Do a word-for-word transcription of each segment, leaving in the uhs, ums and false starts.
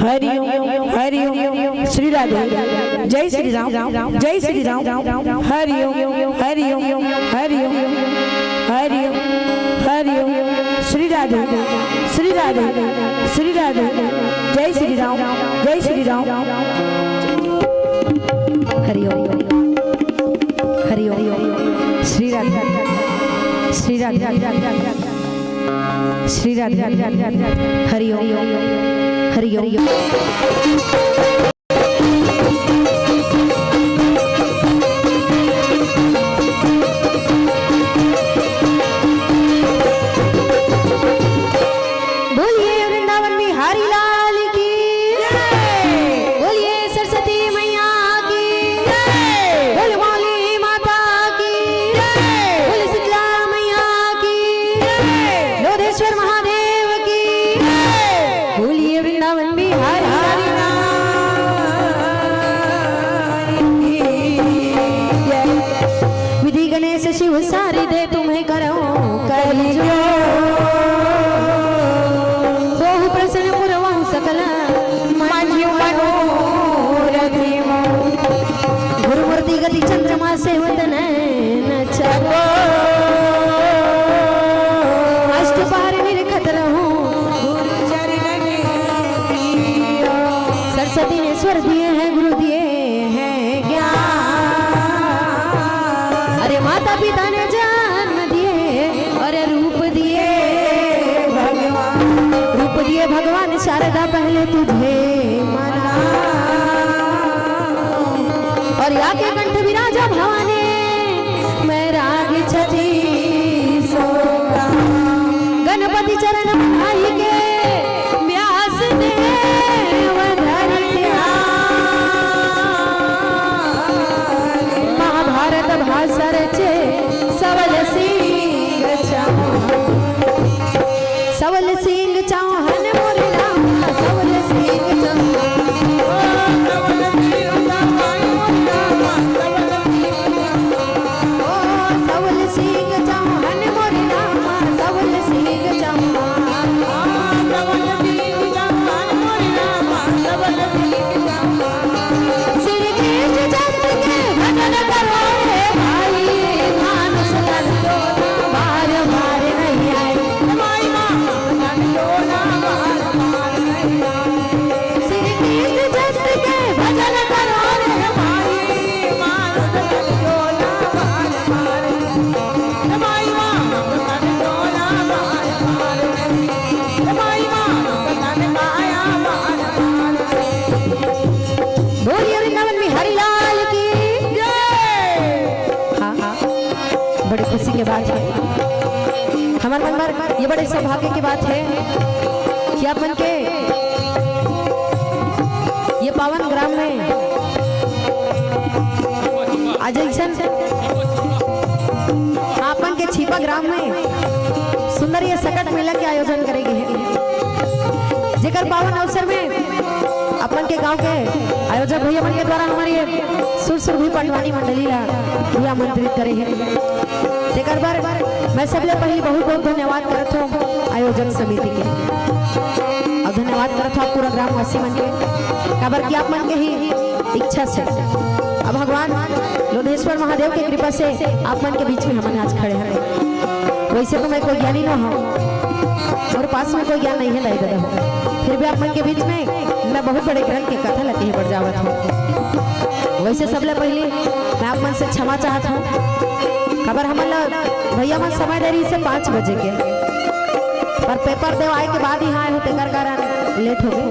हरि ओम, हरि ओम, श्री राधे। जय श्री राम, जय श्री राम। हरि ओम, हरि ओम, हरि ओम, हरि ओम, हरि ओम। श्री राधे, श्री राधे, श्री राधे। जय श्री राम, जय श्री राम। हरि ओम, हरि ओम। श्री राधे, श्री राधे, श्री राधे। हरि ओम, हरि ओम। बोलिए वृंदावन बिहारी लाल की जय। बोलिए सरस्वती मैया की जय। बोले मौली माता की जय। बोले शीतला मैया की जय। लोधेश्वर महादेव की जय। बोलिए वृंदावन बिहारी लाल की जय। विधि गणेश शिव सारी दे तुम्हें करो कर जो। होहु प्रसन्न पुरवहु सकल मंजु मनोरथ। गुरु मूर्ति गति चंद्रमा सेवत नैन चको। अष्ट पहर निरखत रहूं गुरु चरणन की। सरस्वती ने स्वर दिए हैं, गुरु दिए हैं ज्ञान। अरे माता पिता ने जन्म दिए और रूप दिए भगवान। रूप दिए भगवान शारदा पहले तुझे मना। और या के कंठ विराजा भवानी, मैं राग छत्तीसो गाऊं। गणपति चरण मनाई के व्यास देव धरि ध्यान। महाभारत भाषा रचे सबल सिंह चौहान। सबल सिंह चौहान मोरे रामा, सबल सिंह चौहान। ओ सबल सिंह चौहान मोरे रामा, सबल सिंह चौहान। श्री कृष्ण चंद्र के भजन करो रे भाई, मानुष तन तो बार बार नहीं आए। श्री कृष्ण चंद्र के भजन करो रे भाई। बोलिए वृंदावन बिहारी लाल की जय। हाँ, हाँ, बड़ी खुशी के बात है। हमर मन बर ये बड़े सौभाग्य की बात है कि आप मन के ये पावन ग्राम में आज अइसन आप मन के छिपा ग्राम में सुंदर ये सकट मेला के आयोजन करे गे हे, जेकर पावन अवसर में अपन के गांव के आयोजक भैया मन के द्वारा हमर ये सुर सुरभि पंडवानी मंडली ला भी आमंत्रित करे हे। तेकर बर मैं सबले पहली बहुत बहुत धन्यवाद करत हूँ आयोजक समिति के, और धन्यवाद करत हूँ आप पूरा ग्रामवासी मन के, काबर कि आप मन के ही इच्छा से अब भगवान लोधेश्वर महादेव के कृपा से आप मन के बीच में हमन आज खड़े हन। वैसे तो मैं कोई ज्ञानी न हूँ, मोर पास में कोई ज्ञान नहीं है दाई ददा हो, फिर भी आप मन के बीच में मैं बहुत बड़े ग्रंथ के कथा ला कहे बर जावत हूँ। वैसे सबले पहले मैं आप मन से क्षमा चाहत हूँ, काबर हमन ला भैया मन समय दे रही से पाँच बजे के, पर पेपर देवाए के बाद यहाँ आए हो, तेकर कारण लेट हो गए।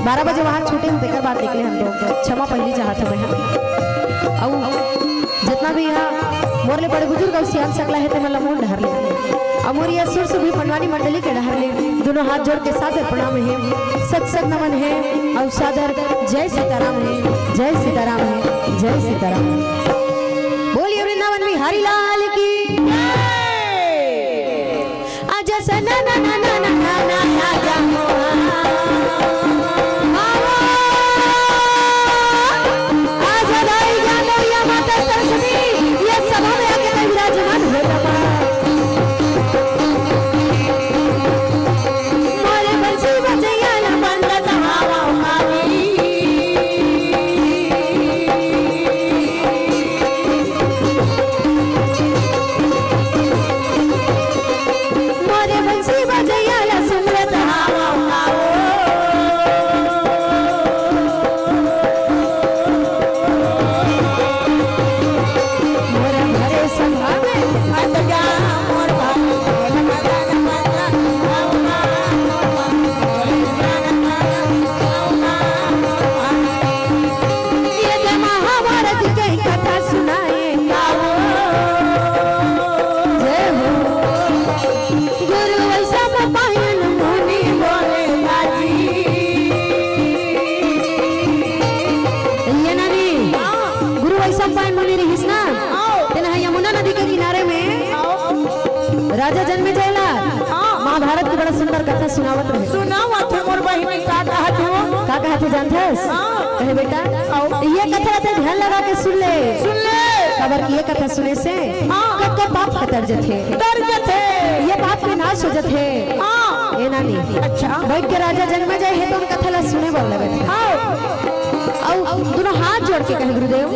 बारह बजे वहाँ छूटे हो, तेकर बाद निकले हम लोग। तो क्षमा पहली चाहत हूँ मैं। अउ जितना भी यहाँ मोर ले बड़े बुजुर्ग अउ सियान सकला हे, ते मन ला मोर डहर ले, अउ मोर ये सुर सुरभि पंडवानी मंडली के डहर ले दोनों हाथ जोड़ के सादर प्रणाम हे, सत सत नमन हे, अउ सादर जय सीताराम हे, जय सीताराम हे, जय सीताराम। बोलिए वृंदावन बिहारी लाल की जय। आजा सना ना ना ना ना ना ना, आजा मोहा। आवा। आजा दाई ज्ञान या माता सरस्वती, ये सभा में आके कई विराजमान हो जावा। मोरे बंसी बजैया ना बंद तहा कथा सुनावत रहे। सुनावत हे मोर बहिनी, का कहत हे वो? का कहत हे जानथस? हाँ। कहे बेटा, आओ। ये कथा ला ते ध्यान लगा के सुन ले। सुन ले। काबर कि ये कथा सुने से हाँ। कतको पाप ह तर जथे। तर जथे। ये पाप के नाश हो जथे। हाँ। ए नानी। अच्छा। बइठ के राजा जनमेजय हे तो उन कथा ला सुने बर लगत हे। हाँ। अउ, अउ दोनों हाथ जोड़ के कहे, "गुरुदेव,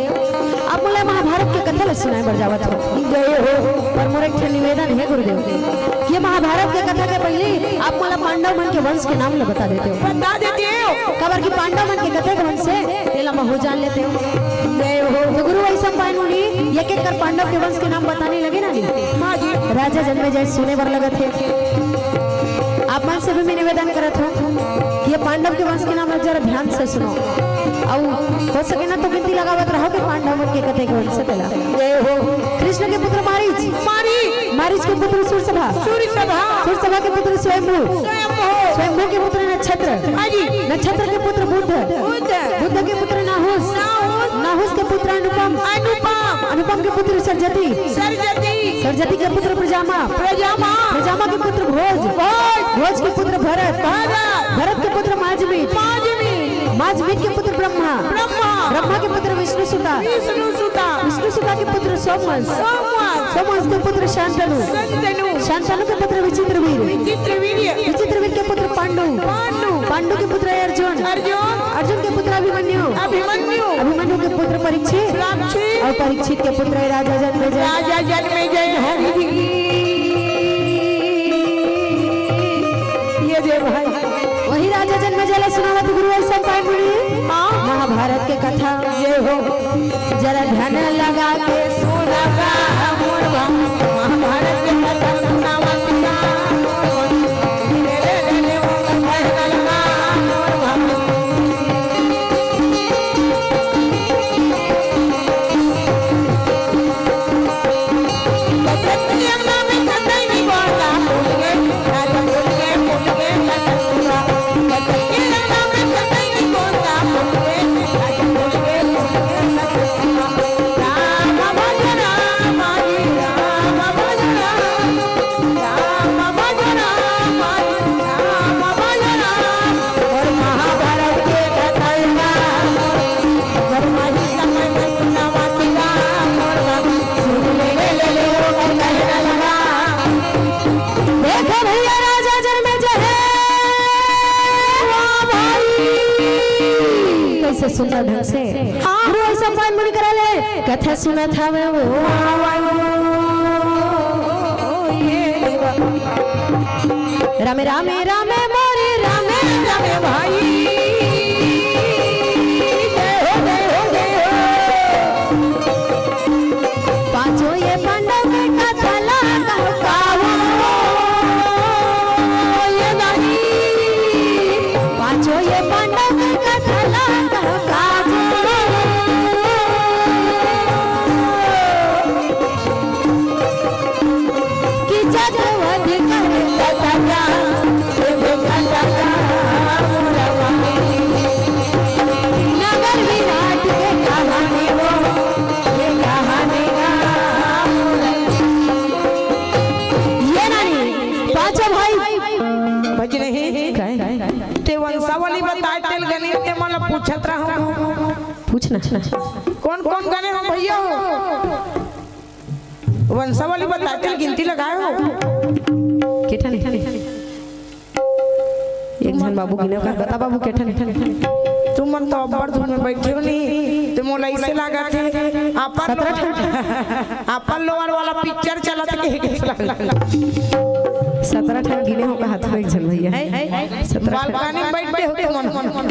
आप मोला महाभारत के कथा ला सुनाए बर जावत हो।" जय हो। पर मोर एक ठन निवेदन हे गुरुदेव, ये महाभारत के कथा के पहिली आप मोला पांडव मन के वंश के नाम ला बता देते हो। बता देते हो। काबर कि पांडव मन के कतेक वंश हे, तेला महू जान लेते हो। जय हो। तो गुरु वैशंपायन मुनि एक एक कर पांडव के वंश के नाम बताने लगे ना जी। हाँ जी। राजा जनमेजय सुने बर लगत हे। आप मन से भी मैं निवेदन करत हूँ कि ये पांडव के वंश के नाम ला जरा ध्यान से सुनो। अउ हो सके ना तो गिनती लगावत रहो कि पांडव मन के कतेक वंश हे तेला। जय हो। कृष्ण के पुत्र मारीच। मारीच। मारीच के पुत्र सूरसभा। सूरसभा। सूरसभा के पुत्र स्वयंभू। स्वयंभू। स्वयंभू के पुत्र नक्षत्र। हाँ जी। नक्षत्र के पुत्र बुध। बुध। बुध के पुत्र नाहुस। नाहुस। नाहुस के पुत्र अनुपम। अनुपम। अनुपम के पुत्र सरजती। सरजती। सरजती के पुत्र प्रजामा। प्रजामा। प्रजामा के पुत्र भोज। भोज। भोज के पुत्र भरत। भरत। भरत के पुत्र माजमी। माजमी। माजमी के पुत्र ब्रह्मा। ब्रह्मा। ब्रह्मा के पुत्र विष्णु सुता। विष्णु सुता। विष्णु सुता के पुत्र सोमवंश। सोमवंश। सोमवंश के पुत्र शांतनु। शांतनु। शांतनु के पुत्र विचित्रवीर। विचित्रवीर। विचित्रवीर के पुत्र पांडु। पांडु। पांडु के पुत्र अर्जुन। अर्जुन। अर्जुन के पुत्र अभिमन्यु। अभिमन्यु। अभिमन्यु के पुत्र परीक्षित। परीक्षित। अउ परीक्षित के पुत्र राजा जनमेजय। राजा जनमेजय हरि जी। ये दे भाई। वही राजा जनमेजय ला सुनावत गुरु वैशंपायन मुनि। हाँ। महाभारत के कथा। ये हो। जरा ध्यान लगा के सुनबा मोर बा-, महाभारत के कथा सुनावत बा मोर बा-, रे रे रे रे ओ कहना लगा मोर बा-, देखो भैया, राजा जनमेजय हे। वाह भाई। कैसे सुंदर ढंग से हाँ। गुरु वैशंपायन मुनि करा ले कथा सुनत हवे वो। रामे रामे रामे मोरे रामे रामे भाई। जय हो, जय हो, जय हो। पांचों ये पांडव के कथा ला कहकावो। ये दाई। पांचों ये पांडव के कथा ला कहकावो। कि जग वध करे कथा, ये कथा नगर विराट के कहानी वो, ये कहानी ये नानी, पांचों भाई। बज नहीं। काय? ते वंशावली बताए तेल गने ते मन पूछत रहो। पूछना। कौन कौन गने हो भैया हो? वंशावली बताए तेल गिनती लगाए हो। के ठन? एक झन बाबू गिने का, बता बाबू, के ठन? तुमन तो अब्बड़ धूम में बैठे हो नहीं, तो मोला इसे लागत हे, आपन सतरा ठन। आपन लोअर वाला पिक्चर चलत के, के सतरा ठन गिने हो का हाथ में एक झन भैया। हैं? सतरा ठन। बालकनी में बैठे हो तुमन।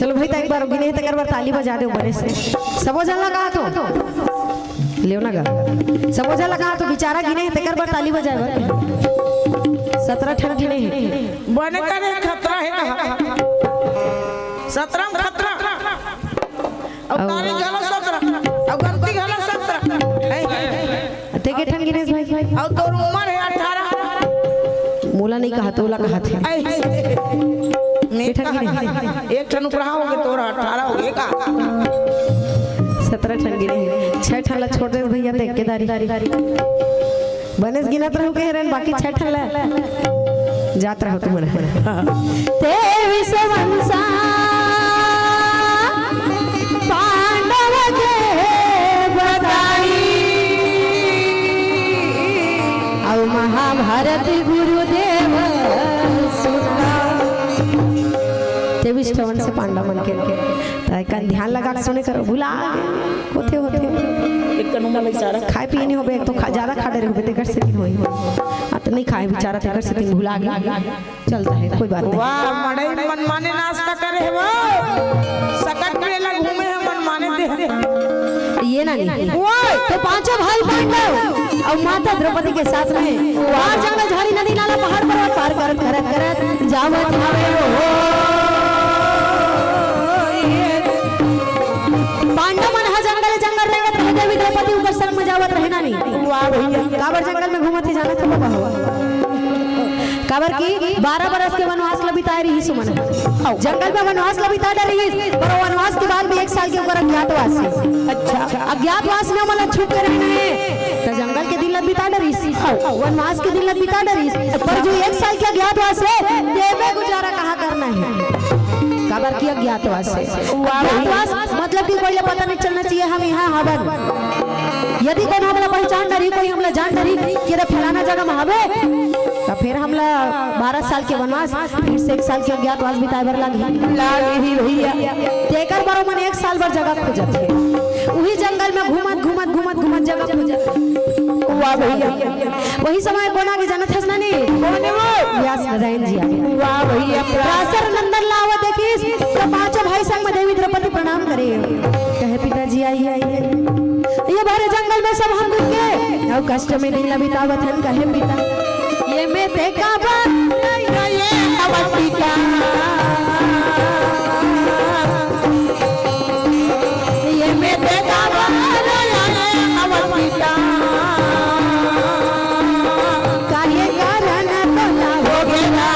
चलो भाई, त एक बार गिने हे, तेकर बर ताली बजा दे बने से। सबो झन ला कहा तो। लेव ना गा। सबो झन ला कहा तो बिचारा गिने हे, तेकर बर ताली बजाए बर। सतरा ठन गिने हे। बने करे खतरा हे कहा। सतरा में खतरा। अउ अउ तारीख घलो सतरा। अउ गलती घलो सतरा। हैं? ते के ठन गिने हे भाई? अउ तोर उम्र हे अठारह। मोला नहीं कहा, तोला कहा थे। ऐसे। के ठन गिने हे? एक ठन उपराहा होगे, तोर अठारह होगे का? सतरा ठन गिने हे। छह ठन ला छोड़ दे भैया, देख के दारी। बनेस गिनत रहू के हेरन, बाकी छह ठन ला। जात रहो तुमन। तेईस वंशा पांडव के बताई, अउ महाभारत गुरुदेव सुना। तेईस ठो वंश पांडव मन के, त एकर ध्यान लगा के सुने करो, भुला गे। होथे, होथे। एक कन उमर लग सारा। खाए पिए नहीं होबे, एक तो खा, ज्यादा खा डरे होबे, तेकर से दिन होई। आ, तो नहीं खाए बेचारा, तेकर से दिन भुला गे। चलता है, कोई बात नहीं। वाह, मड़ई मनमाने नाश्ता करे हे वो। सकट में लग घूमे हे मनमाने दे। ये ना नहीं। ओए! तो पांचों भाई पांडव अउ माता द्रौपदी के साथ में बाहर जंगल, झाड़ी, नदी, नाला, पहाड़, पर्वत पार करत, करत, करत जावत हवे हो। पांडव मन ह जंगल, जंगल रेंगत रहे, देवी द्रौपदी उकर संग में जावत रहे ना नहीं। वाह भैया। काबर जंगल में घूमत हे जानत हो बाबा हो? काबर कि बारह बरस के वनवास ल बिताए रहिस ओमन। हौ। जंगल में वनवास ल बिता डरे रहिस, पर वो वनवास के बाद भी एक साल के ओकर अज्ञातवास हे। अच्छा। अज्ञातवास में ओमन ल छुप के रहना हे, त जंगल के दिन ल बिता डरिस। हौ। वनवास के दिन ल बिता डरिस, पर जो एक साल के अज्ञातवास हे, तेमे गुजारा कहाँ करना हे? काबर कि अज्ञातवास हे। वाह। अज्ञातवास मतलब कि कोई ल पता नहीं चलना चाहिए हम यहाँ हवन। यदि कोनो हमला पहचान डरही, कोई हमला जान डरही कि एदे फलाना जगह में हवे, त फिर हमला बारह साल के वनवास, फिर से एक साल के अज्ञातवास बिताए बर लागही। लागही भैया। तेकर बर ओमन एक साल बर जगह खोजत हे। उही जंगल में घूमत, घूमत, घूमत, घूमत जगह खोजत हे। वाह भैया। वही समय कोन आगे जानत हस ना नी? कोन हे वो? व्यास नारायण जी आगे। वाह भैया। पराशर नंदन ला आवत देखिस, त पांचों भाई संग में देवी द्रौपदी प्रणाम करे। कहे, "पिताजी, आइए, आइए। ये भरे जंगल में सब हम दुख के, अउ कष्ट में दिन ल बितावत हन," कहे पिता। ये में ते काबर, ये हमर पिता। ये में ते काबर, ये हमर पिता। काहे कारण तोला हो गेला?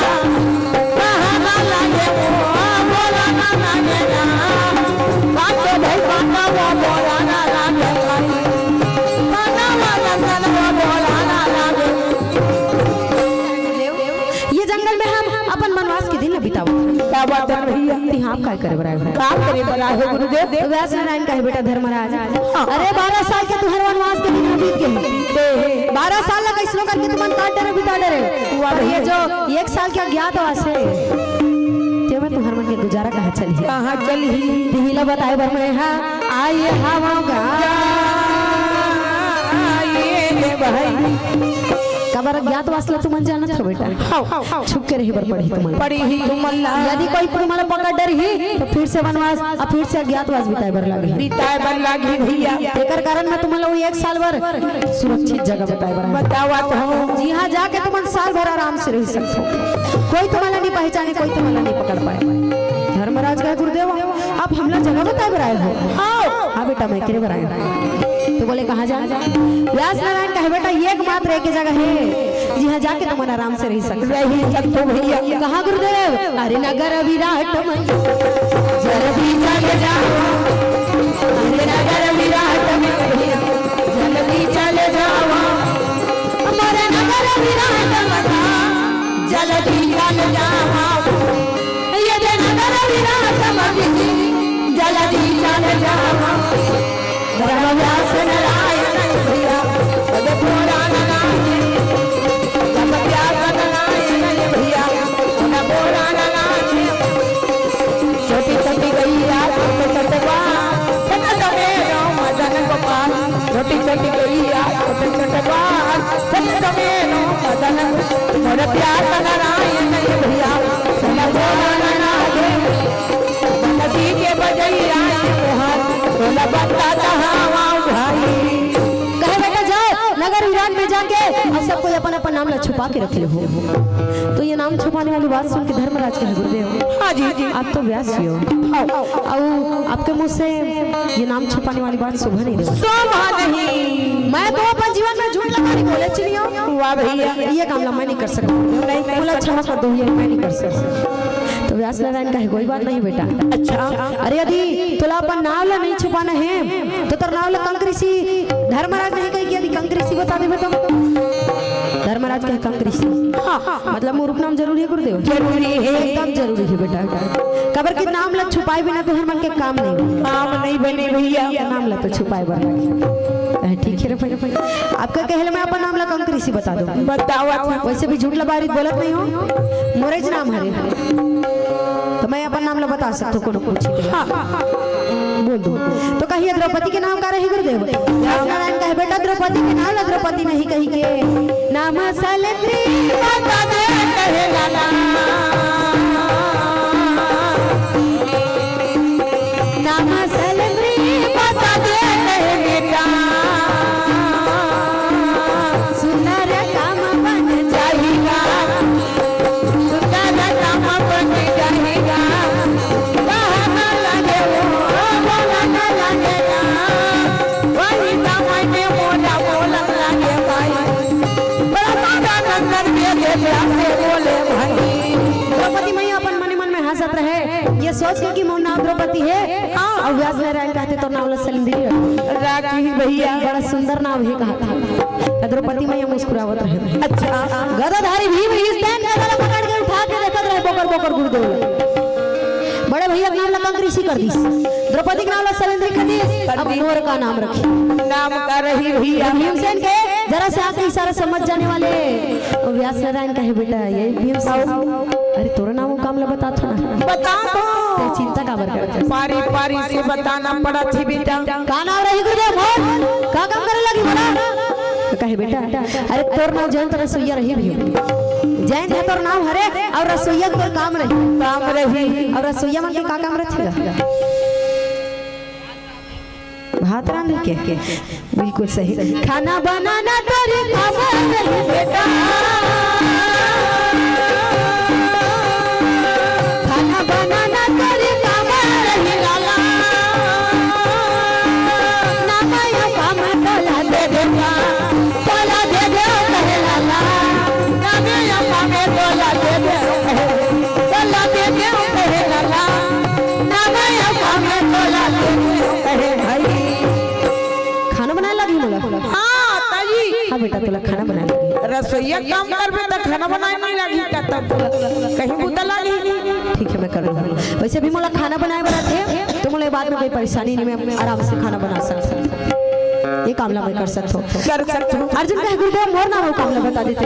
ये जंगल में हम अपन वनवास के दिन ल बितावत। का बात हे भैया? तिहां आप काय करे बर आए हो? का करे बर आए हो गुरुदेव? तो व्यास नारायण कहे, बेटा धर्मराज, हाँ। अरे बारह साल के तुहर वनवास के दिन ह बीत गे। बारह साल ला कइसनो करके तुमन काट डरे, बिता डरे। वाह अरे भैया। जो एक साल के अज्ञातवास हे, तेमे तुहर मन के गुजारा कहाँ चलही? कहाँ चलही? तिही ला बताए बर मैं हा आए हावंव गा। आए रे भाई। काबर अज्ञातवास ला तुमन जानत हो बेटा? हौ, हौ। छुप के रहे बर पड़ही तुमन। पड़ही तुमन ला। यदि कोई तुमन ला पकड़ डरही, त फिर से वनवास, अउ फिर से अज्ञातवास बिताए बर लागही। बिताए बर लागही भैया। तेकर कारण मैं तुमन ला वो एक साल बर सुरक्षित जगह बताए बर आए। बतावत हंव। जिहां जाके तुमन साल भर आराम से रह सकथो। कोई तुमन ला नहीं पहचाने, कोई तुमन ला नहीं पकड़ पाए। धर्मराज कहे, गुरुदेव, आप हमला जगह बताए बर आए हो? हाँ। हाँ बेटा, मैं एकरे बर आए हंव। तो बोले, कहाँ जान? व्यास नारायण कहे, बेटा, ये एकमात्र एक जगह हे, जिहां जाके तुमन आराम से रह सकथो। रह सकथो भैया। कहाँ गुरुदेव? अरे नगर विराट में जल्दी चले जावा। अरे नगर विराट में भैया जल्दी चले जावा। हमारे नगर विराट में जल्दी चले जावा। ये दे नगर विराट में जल्दी चले जावा। धर्म व्यास नारायण भैया, पद पुराण नारायण, जब व्यास नारायण भैया, पद पुराण नारायण। छोटी छोटी गैया, छोटे छोटे बाल, छोटे छोटे राम मदन गोपाल। छोटी छोटी गैया, छोटे छोटे बाल, छोटे छोटे राम मदन। मोर प्यार नारायण भैया, सुन बोला नारायण। नदी के बजैया मोहन, तोला बता दहावा भाई। कहे, बेटा जाओ, नगर विराट में जाके अउ सब कोई अपन अपन नाम ला छुपा के रख लेहू। तो ये नाम छुपाने वाली बात सुन के धर्मराज कहे, गुरुदेव, हाँ जी। आप तो व्यास जी हो। अउ आपके मुंह से ये नाम छुपाने वाली बात शोभा नहीं देवत। शोभा नहीं। मैं तो अपन जीवन में झूठ लगा नहीं बोले चिनियो। वाह भैया। ये काम ला मैं नहीं कर सकता। नहीं कर बोला, क्षमा कर दो, ये मैं नहीं कर सकता। तो व्यास नारायण कहे, कोई बात नहीं बेटा। अच्छा। अरे यदि तोला अपन नाव ला नहीं छुपाना हे, तो तोर नाव ला कंक ऋषि धर्मराज नहीं कही कि यदि कंक ऋषि बता देबे तो। धर्मराज महाराज कहे कंकरीसी। हाँ, हाँ। मतलब मुरुख नाम जरूरी हे गुरुदेव? जरूरी हे। एकदम जरूरी हे बेटा। काबर के नाम ला छुपाए बिना तुहर मन के काम नहीं। काम नहीं बने भैया। नाम ला तो छुपाए बर लगे। अ, ठीक हे रे भाई। आपका कहे ले मैं अपन नाम ला कंकरीसी बता दूं। बतावा। वैसे भी झूठ लबारी बोलत नहीं हों। मोरेच नाम हरे। तो मैं अपन नाम ला बता सकथों, कोनो पूछही त। हाँ, हाँ, हाँ। बोल दो। तो कहिए, द्रौपदी के नाम का रही गुरुदेव? व्यास नारायण कहे, "बेटा, द्रौपदी के नाम ला द्रौपदी नहीं कहिके, नाम सलेंद्री बता दे कहे लाला। नाम सलेंद्री बता दे कहे बेटा। सुंदर काम बन जाएगा।" सुंदर काम बन जाएगा, कहना लगे वो, बोलना लगे ना, वही समय में मोला बोलन लगे भाई। बड़ा सारा नंदन के देखला से बोले भाई। द्रौपदी मैया अपन मने मन में हंसत रहे, ये सोच के कि मोर नाम द्रौपदी हे, हाँ। अउ व्यास नारायण कहते तोर नाम ला सलेंद्री रखे। राखी भैया। बड़ा सुंदर नाम हे कहा था। त द्रौपदी मैया मुस्कुरावत रहे। अच्छा। गदाधारी भीम रिहिस तेन गदा ला पकड़ के उठा के देखत रहे बोकर बोकर गुरुदेव। बड़े भैया के नाम ला कंकरीसी कर दिस, द्रौपदी के नाम ला सलेंद्री कर दिस। कर अब दिस। मोर का नाम रखी? नाम का रही भैया? भीमसेन के जरा से आके इशारा समझ जाने वाले व्यास नारायण कहे, "बेटा, ये भीमसेन, अरे तोर नाम अउ काम ला बता थों ना।" बता तो। ते चिंता काबर करत हस? पारी पारी से बताना पड़त हे बेटा। का नाम रही गुरुदेव मोर? का काम करे लगी मोला? तो कहे, "बेटा, अरे तोर नाम जयंत रसोइया रही भीम। जयंत हे तोर नाम हरे अउ रसोइया तोर काम रही।" काम रही। अउ रसोइया मन के का काम रथे गा? भात रांधे के। बिल्कुल सही। खाना बनाना तोर काम रही बेटा। खाना बनाना तोर काम रही लाला। नाम अउ काम तोला दे देबो, तोला दे देबो कहे लाला। नाम अउ काम तोला दे देबो कहे, तोला दे देबो कहे लाला। नाम अउ काम तोला दे देबो कहे भाई। खाना बनाए लगी मोला? हाँ, ताई। हाँ बेटा, तोला खाना बनाए लगी। रसोइया काम करबे त खाना बनाए नहीं लगी का तब? कहीं बुता लगी? ठीक हे, मैं कर लूँगा। वैसे भी मोला खाना बनाए बर आथे, तो मोला ये बात में कोई परेशानी नहीं, मैं आराम से खाना बना सकथों। ये काम ला मैं कर सकथों। कर सकथों। अर्जुन कहे, "गुरुदेव, मोर नाम अउ काम ला बता देते।"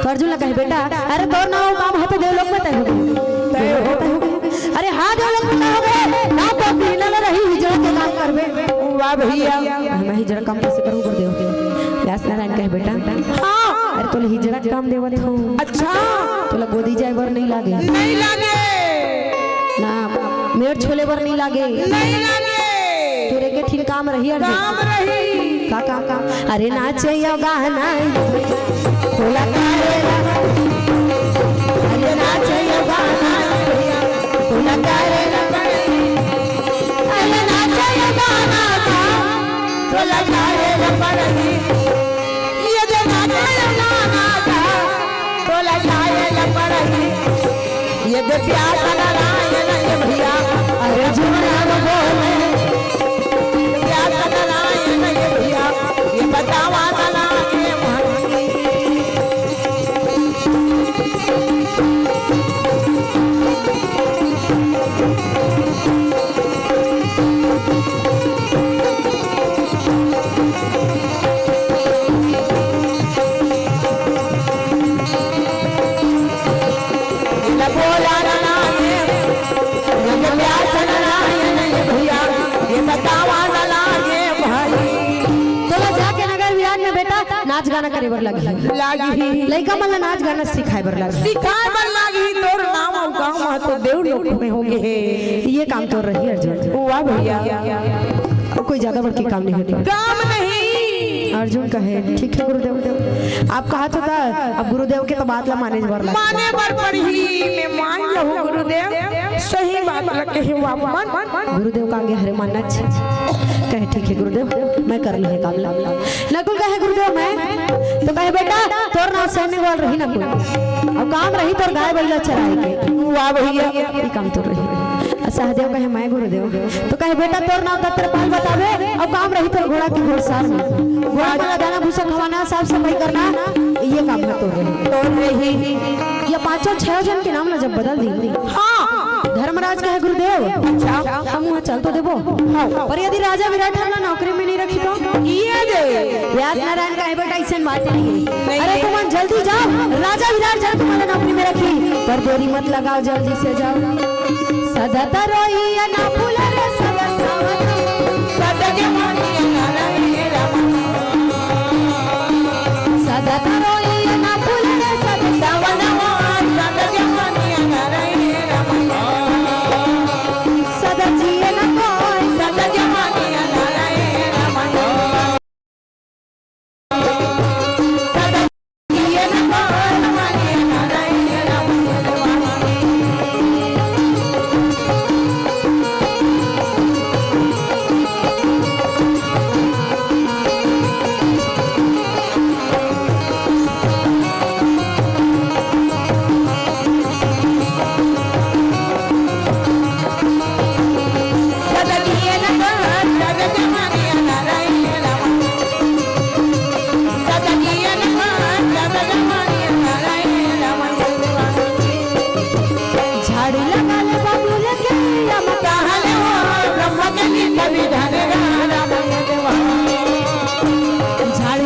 तो अर्जुन ला कहे, "बेटा, अरे तोर नाम अउ काम हे तो देवलोक में तय हो गे।" तय हो। तय हो गे। अरे हाँ, देवलोक में तय हो गे। ना तो पीला ला रही, हिजड़ा के काम करबे। वाह भैया। मैं हिजड़ा काम कैसे करूँ गुरुदेव? व्यास नारायण कहे, "बेटा, हाँ। अरे तोला हिजड़ा काम देवत हों।" अच्छा। तोला गोदी जाए बर नहीं लागे। नहीं लागे। ना, मेड़ छोले बर नहीं लागे। नहीं लागे। तोर एके ठिन काम रही अर्जुन। काम रही। का काम? अरे नाचे यो गाना, तोला करे ला। अरे नाचे यो गाना, तोला करे ला। अरे नाचे यो गाना, तोला करे ला पड़ही। ये दे नाचे यो गाना, तोला करे ला पड़ही। ये दे प्यास नारायण ये भैया, अरे जुमला बोले। प्यास नारायण ये भैया, ये बतावा नारायण ये भाई। तोला जाके नगर विराट में बेटा नाच गाना करे बर लागही। लागही। लइका मन ला नाच गाना सिखाए बर लागही। सिखाए बर लागही। तोर नाम अउ गाँव म तो देवलोक में हो गे हे। ये काम तोर रही अर्जुन। वाह भैया। कोई ज्यादा बड़की काम नहीं होता। काम नहीं। अर्जुन कहे, "ठीक हे गुरुदेव, आप कहा तो था, अब गुरुदेव के तो बात ला माने बर लग।" माने बर पड़ही, मैं मान लहूँ गुरुदेव, सही बात ला कहे वाह मन। गुरुदेव का आगे हरे मानना चाहिए। कहे, "ठीक हे गुरुदेव, मैं कर लूँ ये काम ला।" नकुल कहे, "गुरुदेव मैं?" तो कहे, "बेटा, तोर नाम सैन्य ग्वाल रही नकुल, अउ काम रही तोर गाय बैला चराए के।" वाह भैया। ये काम तोर रही। सहदेव कहे, "मैं गुरुदेव।" तो कहे, "बेटा, तोर नाम दत्तरपाल बताबे, अउ काम रही तोर घोड़ा के घोड़सार में। घोड़ा मन ला दाना भूसा खवाना, साफ सफाई करना, ये काम ह तोर रही।" तोर रही। ये पांचों छह जन के नाम ला जब बदल दी। हाँ। धर्मराज कहे, "गुरुदेव, अच्छा। हम वहाँ चल तो देबो, हाँ। पर यदि राजा विराट हमला नौकरी में नहीं रखी तो?" ये दे। व्यास नारायण कहे, "बेटा, अइसन बात नहीं है। नहीं अरे, है। तुमन जल्दी जाओ, राजा विराट जरूर तुम्हारा नौकरी में रखी, पर देरी मत लगाओ, जल्दी से जाओ।" सदा तरोई ना फूल रे सदा सावन। सदा जवानी ना रहे रामा। सदा तरोई ना फूल रे सदा सावन। सदा जवानी ना रहे रामा। सदा जिए ना कोई। सदा जवानी ना रहे रामा। झाड़ी लगा ले बबूल के, या मत कहा ले हो, ब्रह्म के नीचे भी झाड़ी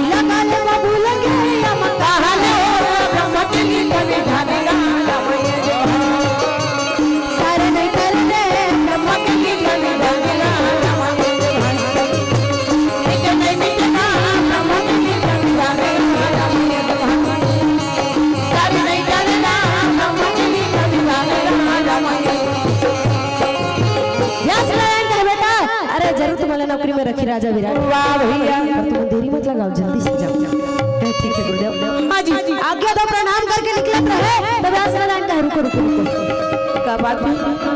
लगा ले बबूल के, या मत कहा ले हो, ब्रह्म के नीचे भी झाड़ी लगा ले। व्यास नारायण कहे, "बेटा, अरे जरूर तुम्हारा नौकरी में रखी राजा विराट।" वाह भैया। पर तुम देरी मत लगाओ, जल्दी से जाओ। कहे, "ठीक है गुरुदेव।" हाँ जी। आज्ञा दो, प्रणाम करके निकलत रहे, तब व्यास नारायण कहे, "रुको, रुको, रुको।" का बात है?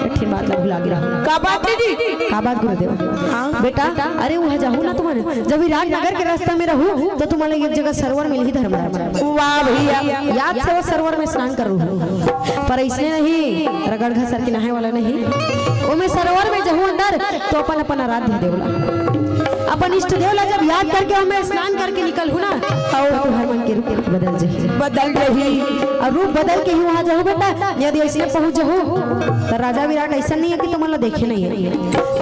कठिन बात ला भुला गिरा। का बात है जी? का बात गुरुदेव? हाँ। बेटा, अरे वहाँ जाहू ना तुम्हारे, जब विराट नगर के रास्ता में रहू, तो तुम्हारे एक जगह सरोवर मिलही धर्मराज। वाह भैया। याद से वो सरोवर में स्नान करू। पर इसने नहीं, रगड़ घसर के नहाए वाला नहीं। ओमे सरोवर में जहू अंदर, तो अपन, अपन आराध्य देवला, अपन इष्ट देवला जब याद करके ओमे स्नान करके निकलहू ना, तो तुहर मन के रूप बदल जही। बदल जही। अउ रूप बदल के ही वहाँ जहू बेटा, यदि अइसने पहुँच जहू, त राजा विराट अइसन नहीं है कि तुमन ला देखे नहीं है।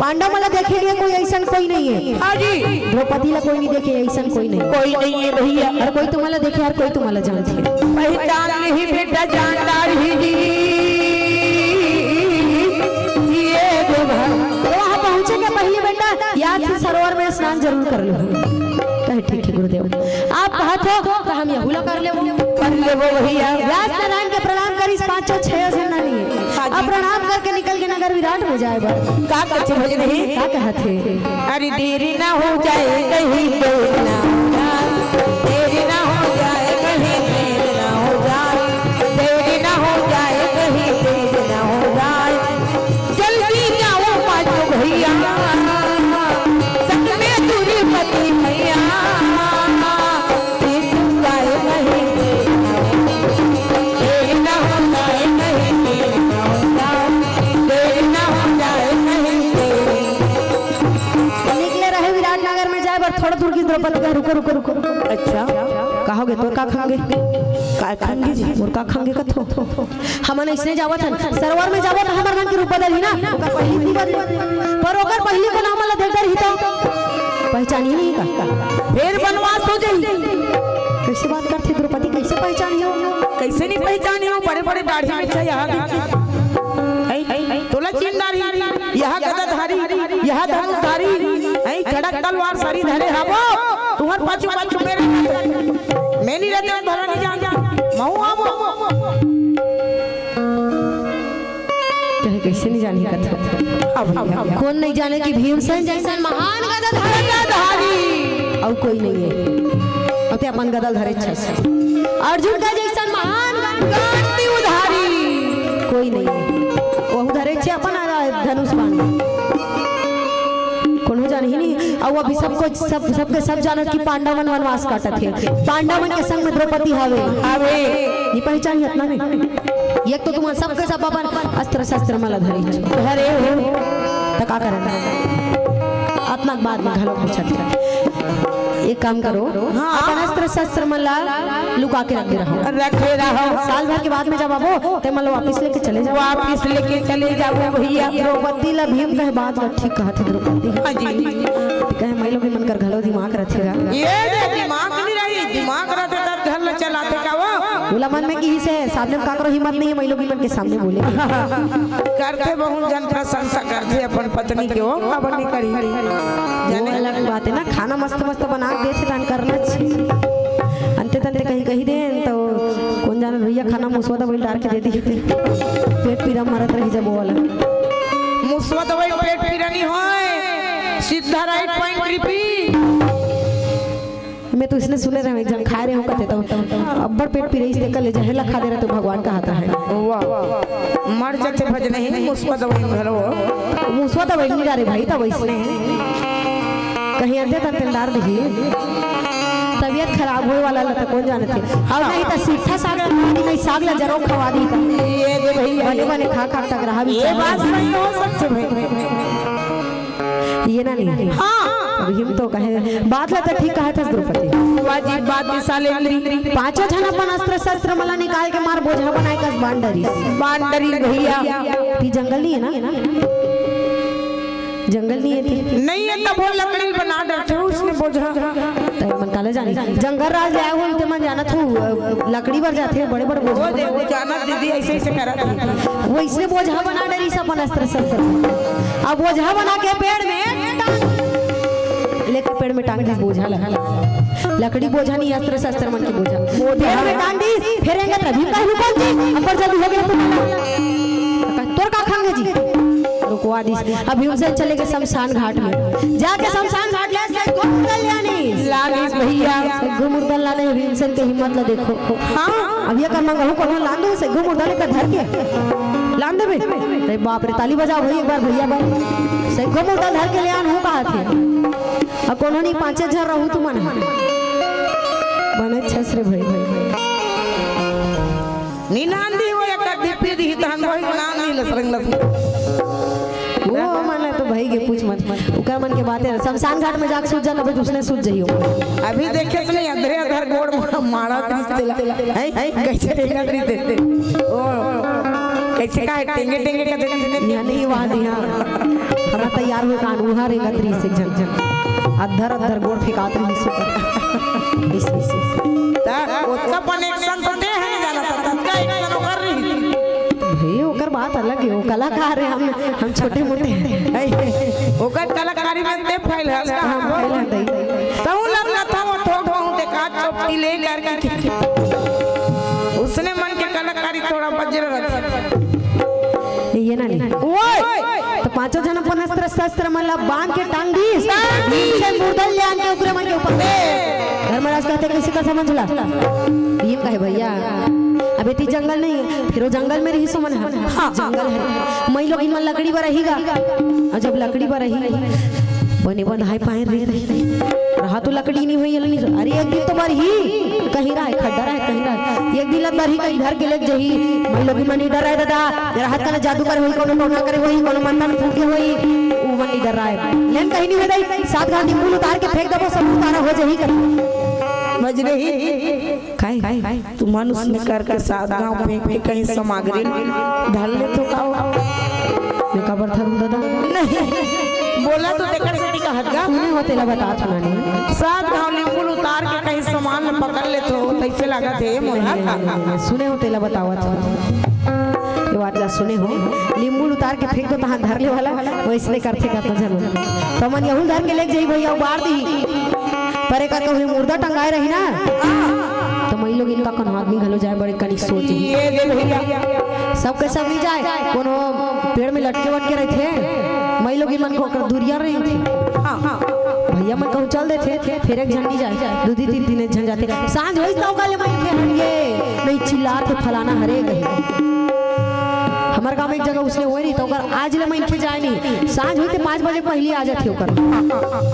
पांडव मन ला देखे नहीं है, कोई अइसन कोई नहीं है। हाँ जी। द्रौपदी ला कोई नहीं देखे, अइसन कोई नहीं। कोई नहीं है भैया। हर कोई तुमन ला देखे, हर कोई तुमन ला जानथे। पहचान नहीं बेटा, जानदार ही जी। ये दो भाई। तो वहाँ पहुँचे के पहले बेटा, याद से सरोवर में स्नान जरूर कर लो। कहे, "ठीक है गुरुदेव, आप कहत हो तो हम यहू ला कर लेबो।" कर लेबो भैया। व्यास नारायण के प्रणाम करिस, पाँचों छह झन नहीं। हाँ जी। अब प्रणाम करके निकल के नगर विराट में जाए बर। का कथे भजन हे? का कहत हे? अरे देरी ना हो जाए कहीं देर ना हो जाए, देरी ना हो जाए कहीं देर ना हो जाए, देरी ना हो जाए कहीं देर ना हो जाए। जल्दी जाओ पाछो भैया, संग में दुर्पति भैया, ये चुकाए नहीं देना। देर ना हो जाए नहीं देर ना हो जाए, देर ना हो जाए नहीं देर। निकले रहे विराटनगर में जाए बर, थोड़ा दूर की द्रौपदी का, "रुको, रुको, रुको।" अच्छा। कहोगे तो का खांगे? का खांगे जी? और का खांगे कथो? हमन अइसने जावत हन, सरोवर में जावत हन, हमर मन के रूप बदलही ना, ओकर पहिली भी बदले। पर ओकर पहिली के नाम ला देख डरही तो पहचानी नहीं का? फेर बनवास हो जाई। कइसे बात करथे द्रौपदी, कइसे पहचानी हो? कइसे नहीं पहचानी हो? बड़े बड़े दाढ़ी में छे यहाँ की। ऐ, ऐ, तोला चिन्ह डारी, यहाँ गदाधारी, यहाँ धनुषधारी, ऐ खड़ग तलवार सरी धरे हावो, तुम्हर पाछू पाछू मेरे मैं नहीं रहते, भला नहीं जान, महू आवो। कहे, "कइसे नहीं जानी कथा?" अब, अब, अब कोन नहीं जाने कि भीमसेन जइसन महान गदाधारी, गदाधारी। अउ कोई नहीं है। अउ ते अपन गदा धरे छस। अर्जुन का जइसन महान गांडीवधारी कोई नहीं है। वहू धरे छे अपन धनुष बाण। कोनो जानही नहीं। अउ अभी सब कुछ, सब, सबके सब जानत कि पांडव मन वनवास काटत हे। पांडव मन के संग में द्रौपदी हावे। हावे। ये पहचान हे अतना में। एक तो तुमन सबके सब अपन अस्त्र शस्त्र मन ला धरे हो। धरे हो। त का करन? अतना बात में घलो पूछत हे। एक काम करो, हाँ। अपन अस्त्र शस्त्र मन ला लुका के रखे रहो। रखे रहो। साल भर के बाद में जब आबो, ते मन ला वापिस लेके चले जाबो। वापिस लेके चले जाबो भैया। द्रौपदी ला भीम कहे बात ला ठीक कहत हे द्रौपदी। हाँ जी। कहे माई लोग मन कर घलो दिमाग रथे गा। ये दे दिमाग नहीं रही, दिमाग रथे तब घर ला चलाथे का वो? ओला मन में किहिस हे, सामने में काकरो हिम्मत नहीं हे, माई लोग मन के सामने बोले। करथे बहुत जन प्रशंसा करथे अपन पत्नी के, वो काबर नहीं करी? वो जाने अलग बात हे ना, खाना मस्त मस्त बना के देथे, तहन करना चाहिए। अंते तंते कहीं कही देन, तो कोन जाने भैया खाना मुसवा दवाई डार के दे दी, पेट पीरा मरत रही जब वो वाला। मुसवा दवाई पेट पीरा नहीं होय, सीधा right point repeat। मैं तो इसने सुने रहे, एक जन खाए रहे हो कहते, तो अब्बड़ पेट पीरा, इसने कल जहर ला खा दे रहे, तो भगवान का हाथ है। वाह, मर जाथे भजन ही मुसवा दवाई में घलो। मुसवा दवाई नहीं डारे भाई, तब इसने कहीं अंते तंते डार दी। तबीयत खराब होए वाला ला तो कोन जाने थे। और नहीं तो सीठा साग खवा दी, नहीं साग ला जरो खवा दी। ये दे भैया, बने बने खा खा तक रहा भी ये बात सही हो सकते भाई। ये ना नहीं। हाँ। अभी हम तो कहे, बात ला तो ठीक कहा था द्रौपदी। वाजिब बात साले। पांचों झन अपन अस्त्र शस्त्र मला निकाल के मार बोझा बनाए कस बांडरी। बांडरी भैया। ती जंगल नहीं है ना? जंगल नहीं है ती? नहीं है, तब वो लकड़ी बना डरथे उसने बोझा। तब मन काले जानी। जंगल राज ले आए हो, इते मन जाना थू, अ, लकड़ी बर जाथे, बड़े-बड़े बोझा वो दे, बना। वो जाना दीदी ऐसे, ऐसे करत हे। वो इसने बोझा बना डरिस अपन अस्त्र शस्त्र। अब बोझा बना के पेड़ में टांग, लेके पेड़ में टांग दिस बोझा ला। लकड़ी बोझा नहीं, अस्त्र शस्त्र मन के बोझा। बोझा। पेड़ में टांग दिस, फिर एंगत रवि का हुकम जी, अब्बड़ जल्दी हो गया तुम्हारा। तोर का खांगे जी? रुकवा दिस। अब भीमसेन चले गए शमशान घाट में। जाके शमशान घाट ले से गुप्त कल्याणी। लानिस भैया। सेगो मुर्दा लाने हे, भीमसेन के हिम्मत ला देखो। हाँ। अब ये कर मंगहू कोनो लान दो, सेगो मुर्दा लेकर धर के लान देबे। अरे बाप रे, ताली बजाओ भाई एक बार भैया बर। सेगो मुर्दा धर के ले आन हूँ कहा थे। अब कोनो नहीं, पांचे झन रहू तुमन। बने छस रे भाई, भाई, भाई। नी नांदी हो या कद्दी पी दी तहन वही नांदी लसरंग लसरंग। वो मन तो भाई के पूछ मत। ओकर मन के बातें शमशान घाट में जाके सूझ जा, कभी उसने सूझ जइयो। अभी देखे से नहीं, अधरे अधर गोड़ मा-, मारा त्रिस तेला। हैं? हैं? कैसे टेंगा त्रिस तेला? ओ, कैसे का है? टेंगे टेंगे का दे-, दे-, दे-, यहाँ नहीं, वहाँ नहीं, हाँ। हमारा तैयार हुए कान, वहाँ रेंगा त्रिस एक झन। अधर अधर गोड़ फेंकात रही सो। इस, इस, इस। ता, ओतका पन एक सन तो दे है नहीं जाना था, ततका एक सन ओकर रही। भाई, ओकर बात अलग है, वो कलाकार है, हम, हम छोटे मोटे हैं। ओकर कलाकारी में ते फैल है, हम फैल है, भाई। तहु लग रहा था, वो ठोक बहुत एक आध चोपटी ले करके। उसने मन के कलाकारी थोड़ा बजर रखा। ये ना नहीं। ओए! तो पांचों जन अपन अस्त्र शस्त्र मन ला बांध के टांग दीस। टांग दीस। से मुर्दा ले आन के ओकरे मन के ऊपर। धर्मराज कहते, "कैसे का समझ ला?" भीम कहे, "भैया, अबे ती जंगल नहीं है, फिर वो जंगल में रही सो मन है। हाँ, हाँ। जंगल है। मई लोग इमन लकड़ी बर रहीगा। और जब लकड़ी बर रही, बने बंधाए पाए रही, रहा तो लकड़ी नहीं हुई, नहीं। अरे, एक दिन तो बर ही।" कहीं रहा है, खड्डा रहा है, कहीं रहा है। एक दिन लग बर ही कहीं घर के लेके जही, मई लोग मन नहीं डर रहा है दादा। राहत का ना जादू करे होई, कोनो टोना करे होई, कोनो मंत्र फूके होई, वो मन नहीं डर रहा है। लेन कहीं नहीं हो रही, सात घाट फूल उतार के फेंक देबो, सब उतारा हो जही कर। बज रही। काय? तू मनुष्य ने करके सात घाव फेंक के कहीं सामग्री धर ले तो का हो? मैं काबर धरूं दादा? नहीं। बोला तो तेकर से का हट गा। सुने हो तेला बता सुनानी। सात घाव नींबू उतार के कहीं सामान में पकड़ ले तो कैसे लगा थे मोला? नहीं, नहीं, नहीं, सुने हो तेला बतावत हो। ये बात ला सुने हो। नींबू उतार के फेंक दो तहां धर ले वाला, वैसने करथे का तो जरूर। तो मन यहू धर के लेके जाई भैया, उबार दी। पर एकर कहूँ मुर्दा टंगाए रही ना, तो मई लोग इनका कोनो आदमी घलो जाए बड़े कनिक सोच ही। ये दे भैया। सबके सब नहीं जाए, कोनो पेड़ में लटके वटके रहिथे, मई लोग मन को ओकर दूरिया रहिथे। हाँ, हाँ। भैया मन कहूँ चल देथे, फिर एक झन नहीं जाए, दू दी तीन दिन एक झन जाथे। सांझ होइस त ओकर ले मनखे हट गे, नहीं चिल्लात हे फलाना हरे कही। हमर गांव में एक जगह उसने होए रही, तो ओकर आज ले मनखे जाए नहीं। सांझ होइस ते पाँच बजे पहली आ जाथे ओकर।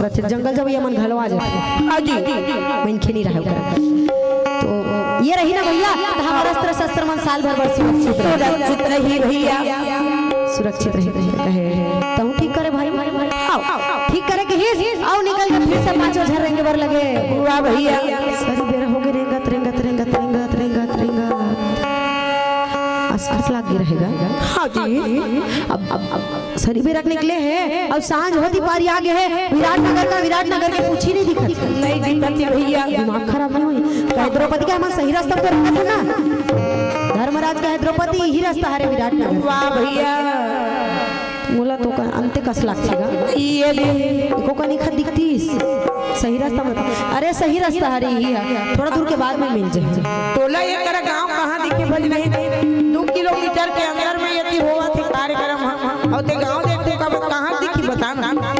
रथे जंगल जब ये मन घलो आ जाथे। हाँ जी। मनखे नहीं रहे ओकर। तो ये रही ना भैया, त हमर अस्त्र शस्त्र मन साल भर बर सुरक्षित रही। सुरक्षित रही भैया। सुरक्षित रही कहे। तहूँ ठीक करे भाई। आओ, ठीक करे कहिस, अउ निकल के फिर से पाँचों झन रेंगे बर लगे। वाह भैया। सरी बेरा होगे रेंगत, रेंगत, रेंगत, रेंगत, रेंगत, रेंगत। अस्कट लाग गे रहेगा। हाँ जी। अब, अब, अब सरी बेरा के निकले हे अउ सांझ होती पारी आ गे हे। विराटनगर का, विराटनगर के कुछ ही नहीं दिखत। नहीं दिखत हे भैया। दिमाग खराब नहीं होई। कहे द्रौपदी का हमन सही रास्ता पर रखत हन ना। धर्मराज कहे द्रौपदी यही रास्ता हरे विराटनगर। वाह भैया। मोला तो का अंते कस लागथे गा। ये दे। एको कनी खत दिखतीस। सही रास्ता मत। अरे सही रास्ता हरे यही हे। थोड़ा दूर के बाद में मिल जाही। तोला ये करा गाँव कहाँ दिखे भज नहीं? दू किलोमीटर के अंदर में यदि होवत हे कार्यक्रम ह, अउ ते गाँव देख तू कब कहाँ दिखी बता ना।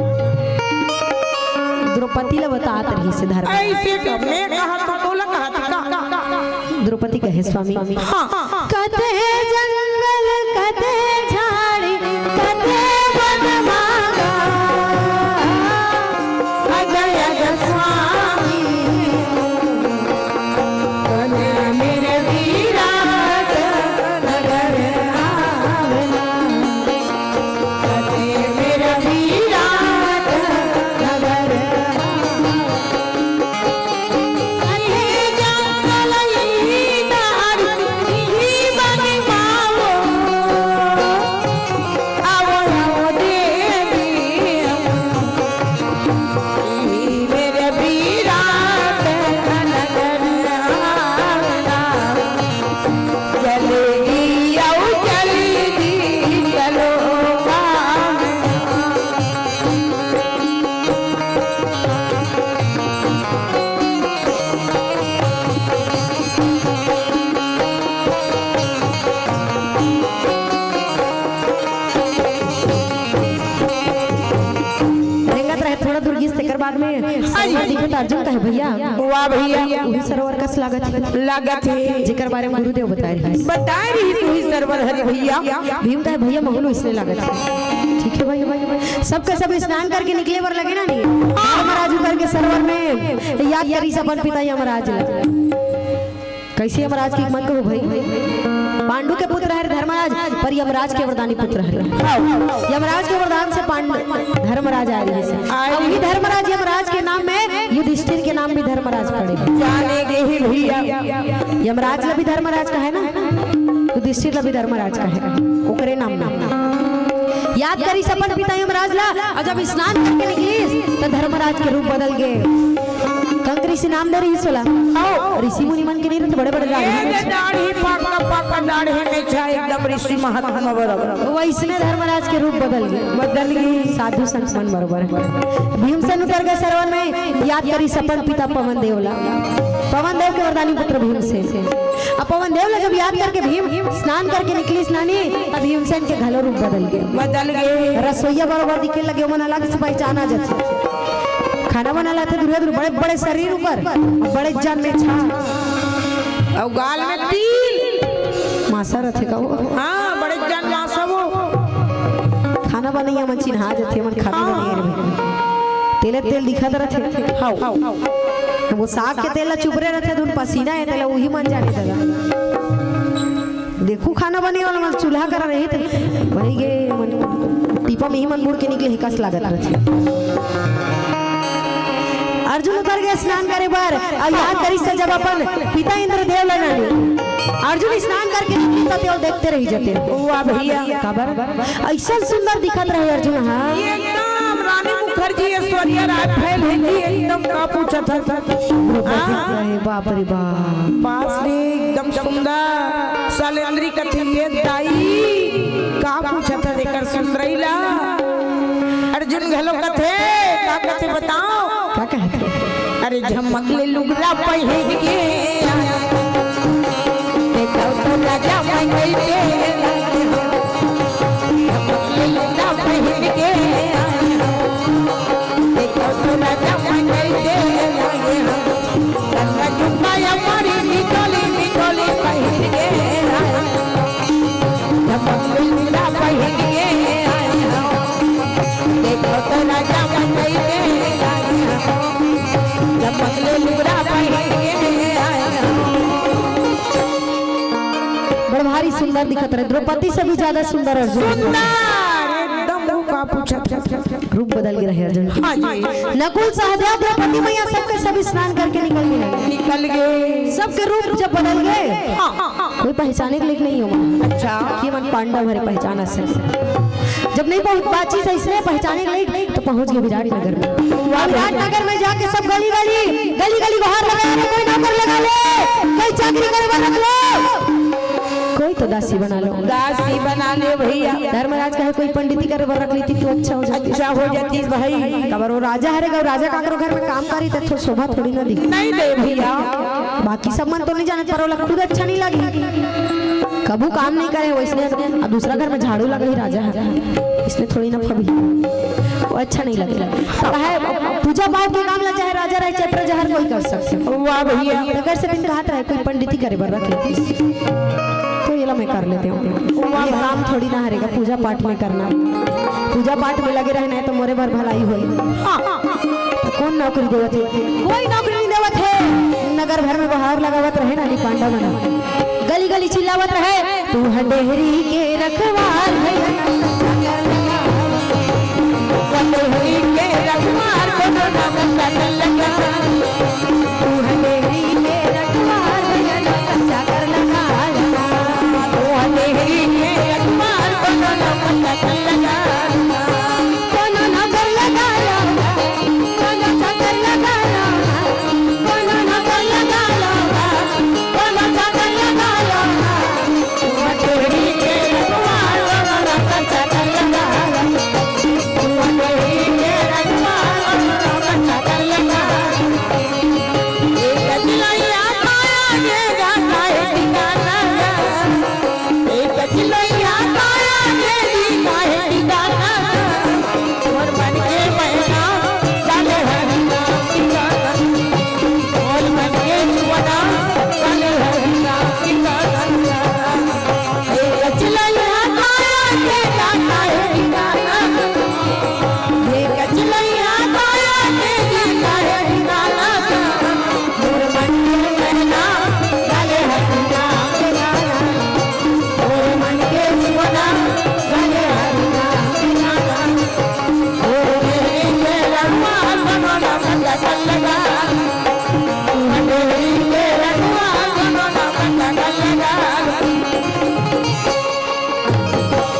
द्रौपदी ला बतात रहिस धर्म। ऐसे का मैं कहा तो तोला कहा था का? द्रौपदी कहे स्वामी। हाँ। कते जंगल, कते झाड़ी, कते वन मांगा। अजय अजय स्वामी। रेंगत रहे थोड़ा दूर गिस, तेकर बाद में सरोवर दिखे त अर्जुन कहे, "भैया, वाह भैया। उही सरोवर कस लागत हे।" लागत हे। जेकर बारे में गुरुदेव बताए रहिस। बताए रहिस उही सरोवर हरे भैया। भीम कहे, "भैया, महू ल इसने लागत हे।" ठीक हे भाई, भाई, भाई। सबके सब स्नान करके निकले बर लगे ना नहीं। धर्मराज उतर के सरोवर में याद करिस अपन पिता यमराज ला। कैसे यमराज के मन को हो भाई? पांडु के पुत्र हरे धर्मराज, पर यमराज के वरदानी पुत्र हरे। यमराज के वरदान से पांडु, धर्मराज आए रहिस। अब वही धर्मराज यमराज के नाम में युधिष्ठिर के नाम भी धर्मराज पड़े। जाने गे ही भैया। यमराज ला भी धर्मराज कहे ना, युधिष्ठिर ला भी धर्मराज कहे, ओकरे नाम में। याद करिस अपन पिता यमराज ला, अउ जब स्नान करके निकलिस, त धर्मराज के रूप बदल गे। कंक ऋषि नाम दे रहिस ओला। ऋषि मुनि मन के नहीं रहत, बड़े-बड़े दाढ़ी ये में छा। दाढ़ी पाका, पाका दाढ़ी में छा, एकदम ऋषि महात्मा बराबर। वैसने धर्मराज के रूप बदल गे। बदल गे। साधु संत मन बरोबर। भीमसेन उतर गे सरोवर में, याद करिस अपन पिता पवन देव ला। पवन देव के वरदानी पुत्र भीमसेन। अब पवन देव ला जब याद करके भीम स्नान करके निकलिस नानी, तब भीमसेन के घलो रूप बदल गे। बदल गे। रसोइया बरोबर दिखे लगे, ओमन अलग से पहचाना जाथे। खाना बना लाथे, दूरिहा दूर बड़े बड़े शरीर ऊपर, बड़े जान में छा। अउ गाल में तिल। मासा रथे का वो? हाँ, बड़े जान मासा वो। खाना बनइया मन चिन्हा जाथे, मन खाना हाँ। बनइया रे। तेले तेल दिखत रथे। हाँ। वो साग के तेल ला चुबरे रथे, धुन पसीना हे, तेला उही मन जाने दादा। देखू खाना बने वाला मन चूल्हा करा रही त वही गे मन टीपा में ही मन मुड़ के निकले हे कस लागत रथे। अर्जुन उतर गे स्नान करे बर, अउ याद करिस जब अपन पिता इंद्रदेव ला नानी। अर्जुन स्नान करके निकली त तेल देखते रही जते। वाह भैया। काबर? ऐसा सुंदर दिखत रहे अर्जुन, हाँ। एकदम रानी मुखर्जी, ऐश्वर्या राय फैल हे जी, एकदम का पूछत हे। हाँ। अरे बाप रे बाप। बाप रे, एकदम सुंदर। सलेंद्री कथे, "ये दाई, का पूछत हे एकर सुंदरई ला?" अर्जुन घलो कथे, का कथे बताओ? का कहत हे? अरे झमक ले लुगरा पहिर के, देखो तो राजा मंगई के, झमक ले लुगरा पहिर के, देखो तो राजा मंगई के। लंगा झुमका या मारी निकोली निकोली पहिर के आए। झमक लुगरा पहिर के आए हो। देखो तो राजा मंगई के आए हो। झमक लुगरा पहिर के आए हो। दिखत रहे, द्रौपदी से भी ज्यादा सुंदर अर्जुन। सुंदर, एकदम वो का पूछत। रूप बदल गे रहे अर्जुन। हाँ जी। नकुल सहदेव द्रौपदी मैया सबके सब स्नान करके निकल गे। निकल गे। सबके रूप जब बदल गे, हाँ, हाँ, हाँ। कोई पहचाने के लायक नहीं हो। अच्छा। कि मन पांडव हरे पहचान से। जब नहीं पहुंच बाची से इसने पहचाने के लायक तो पहुंच गे विराट नगर में। वाह। विराट नगर में जाके सब गली गली, गली गली गुहार लगा रहे, कोई नौकर लगा ले, कोई चाकरी करे बर रख लो। कोई तो दासी बना लो। दासी बना ले भैया। धर्मराज कहे कोई पंडिती करे बर रख लेती तो अच्छा हो जाती। अच्छा हो जाती भाई। काबर वो राजा हरे गा, राजा काकरो घर में काम करी तो थो-, शोभा थोड़ी ना दी। नहीं दे भैया। बाकी सब मन तो नहीं जाने पर ओला खुद अच्छा नहीं लगी। कभू काम नहीं करे वैसने, अब दूसरा घर में झाड़ू लगा ही राजा है, इसने थोड़ी ना फबी। वो अच्छा नहीं लगे। तो है, पूजा पाठ के काम ला चाहे राजा रहे, चाहे प्रजा हर कोई कर सकते। वाह भैया। अगर से दिन कहा था कोई पंडिती करे बर रख लेती। तो ये ला मैं कर लेती हूँ। ये काम थोड़ी ना हरेगा, पूजा पाठ में करना। पूजा पाठ में लगे रहना है तो मोरे बर भलाई होई। हाँ। तो कौन नौकरी देवत है? कोई नौकरी नहीं देवत है। नगर भर में गुहार लगावत रहे ना, नी पांडव मन। गली गली चिल्लावत रहे, "तू हंडेहरी के रखवार है।" हंडेहरी के रखवार कोनो ना बंदा कर लगा। तू हंडेहरी के रखवार है, ना बंदा कर लगा। तू हंडेहरी के रखवार कोनो ना बंदा कर लगा। कोनो नौकर लगा लो, कोनो चाकर लगा लो, कोनो नौकर लगा लो, कोनो चाकर लगा लो। तेरी के रखवार, कोनो नौकर चाकर लगा लो। तेरी के रखवार, कोनो नौकर चाकर लगा लो। एक चिलैया पाया ये गाता है ठिकाना। एक चिलैया काया के दी काहे ठिकाना। मोर मन के मैना डाले हरिना ठिकाना। मोर मन के सुवना डाले हरिना ठिकाना। एक चिलैया काया के दी काहे ठिकाना। एक चिलैया काया के दी काहे ठिकाना। मोर मन के मैना डाले हरिना ठिकाना।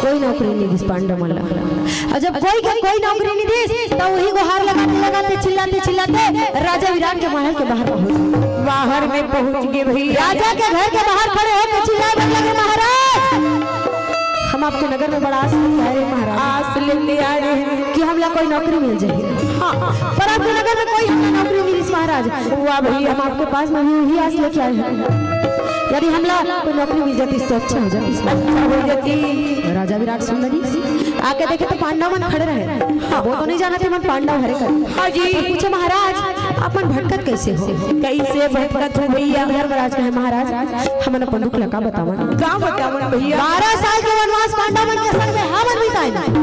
कोई नौकरी नहीं दिस पांडव मन ला। और जब कोई के कोई नौकरी नहीं दिस, तो वही गुहार लगाते, लगाते, चिल्लाते, चिल्लाते राजा विराट के महल के बाहर पहुंच गए। बाहर में पहुंच गए भैया। राजा के घर के बाहर खड़े होकर चिल्लाए बर लगे, "महाराज, हम आपके नगर में बड़ा आस लेके आए रहे महाराज।" आस लेके आए रहे। कि हमला कोई नौकरी मिल जाए। हाँ। पर आपके नगर में कोई हमला नौकरी मिलिस महाराज। वाह भैया। हम आपके पास में भी वही आस लेके आए हैं। यदि हमला कोई नौकरी मिल जाती तो अच्छा हो जाती। अच्छा हो जाती। राजा विराट सुन रही। आके देखे तो पांडव मन खड़े रहे। हाँ। वो तो नहीं जानते मन पांडव हरे कर। हाँ जी। तो पूछे, "महाराज, आप मन भटकत कैसे हो?" कैसे भटकत हो भैया? धर्मराज कहे, "महाराज, हमन अपन दुख ला का बतावन?" का बतावन भैया? बारह साल के वनवास पांडव मन के संग में हमन बिताए।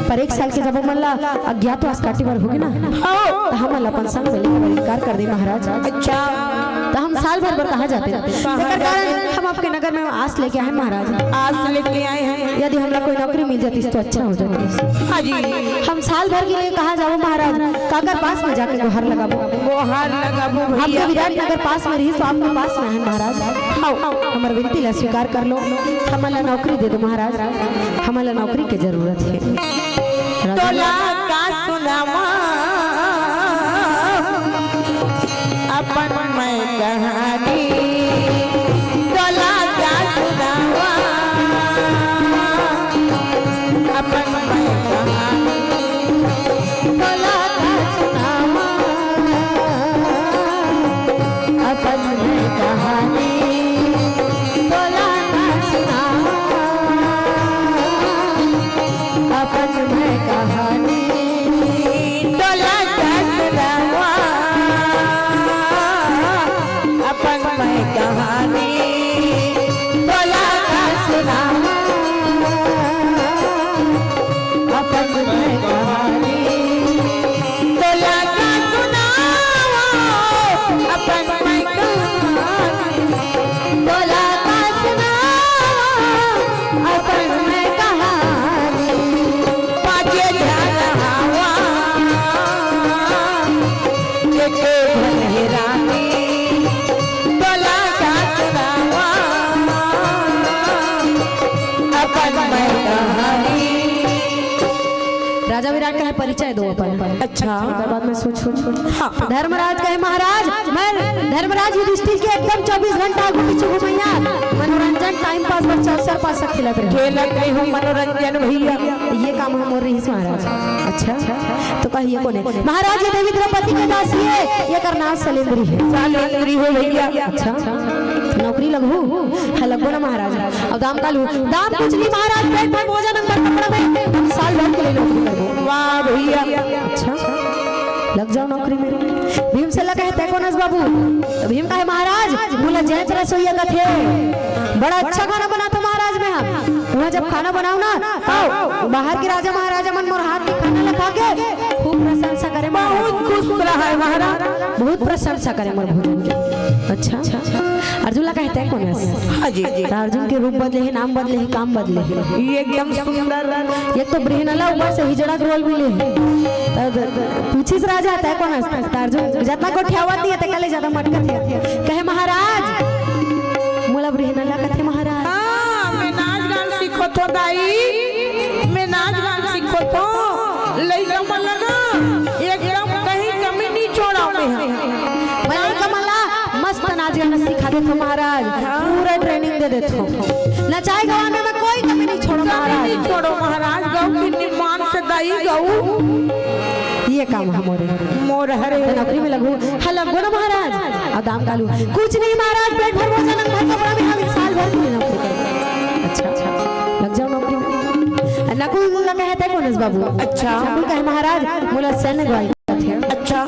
पर एक साल के जब हमन ला अज्ञातवास काटे बर होगे ना, हाँ। तो हमन ला अपन संग में लेके बर इनकार कर दे महाराज। अच्छा। तो हम साल भर बर कहाँ जाते? कहाँ तेकर कारण जाते? हम आपके नगर में आस लेके आए महाराज। आस लेके आए हैं। यदि हमला कोई नौकरी मिल जाती तो अच्छा हो जाती। हाँ जी। हम साल भर के लिए कहाँ जाबो महाराज? काकर पास में जाके गोहार लगाबो? गोहार लगाबो भैया। आपके विराट नगर पास में रही तो आपके पास में है महाराज। आओ, हमर विनती ला स्वीकार कर लो। हमन ला नौकरी दे दो महाराज, हमन ला नौकरी के जरूरत है। तोला का सुनावा अपन मैं कहानी, तोला का सुनावा अपन मैं कहानी, तोला का सुनावा अपन मैं कहानी, तोला का सुनावा अपन मैं कहानी, तोला का सुनावा राजा विराट कहे, "परिचय दो अपन।" अच्छा। ओकर बाद में सोच, सोच, सोच। हाँ। धर्मराज कहे, "महाराज, मैं धर्मराज युधिष्ठिर के एकदम चौबीस घंटा आगू पीछू घुमइया, मनोरंजन, time pass बर चौसर पासा खेलत रहे।" खेलत रहे हो मनोरंजन भैया। ये काम ह मोर रहिस महाराज। अच्छा, तो कहिए कोने? महाराज, ये देवी द्रौपदी के दासी हे, एकर नाम सलेंद्री हे। सलेंद्री हे भैया। अच्छा, नौकरी लगहू? हाँ, लगबो ना महाराज। अब दाम का लूँ? दाम कुछ नहीं महाराज, पेट भर भोजन, अंग भर कपड़ा में हम साल भर के लिए नौकरी करबो। वाह भैया। अच्छा, लग जाव नौकरी में। भीम से लगा है, "तैं कोन अस बाबू?" तो भीम कहे, "महाराज, मोला जैंत रसोइया कथे। बड़ा अच्छा खाना बनाथों महाराज मैं ह। उहाँ जब खाना बनाव ना, तो बाहर के राजा महाराजा मन मोर हाथ के खाना ला खा के खूब प्रशंसा करे महाराज।" बहुत खुश रहा है महाराज। बहुत प्रशंसा करे मोर भोजन के। अच्छा, अर्जुन ला कहे, "तैं कोन अस?" हाँ जी। त अर्जुन के रूप बदले हे, नाम बदले हे, काम बदले हे। ये एकदम सुंदर। एक तो बृहनला, ऊपर से हिजड़ा के role मिले हे। त पूछिस राजा, "तैं कोन अस?" त अर्जुन जतना गोठियावत हे, तेकर ले ज्यादा मटकत हे। कहे, "महाराज, मोला बृहनला कथे महाराज।" हाँ, मैं नाच गान सीखत हों दाई, मैं नाच गान सीखत हों। लइका मन ला ना, एकदम कहीं कमी नहीं छोड़व मैं ह। मैं लइका मन ला मस्त नाच गाना सिखा देथों महाराज, हाँ। पूरा training दे देथों। नचाए गवाए में मैं कोई कमी नहीं छोड़व कमी महाराज। नहीं छोड़व महाराज, गऊ के निमान से दाई गऊ। ये काम ह मोरे। मोर हरे। त नौकरी में लगहू? हाँ, लगबो ना महाराज। अब दाम का लूँ? कुछ नहीं महाराज, पेट भर भोजन, अंग भर कपड़ा में हम साल भर के लिए नौकरी करबो। अच्छा, अच्छा, लग जाव नौकरी में। नकुल ला कहे, "तैं कोन अस बाबू?" अच्छा। नकुल कहे, "महाराज, मोला सैन्य गवाई कथे।" अच्छा।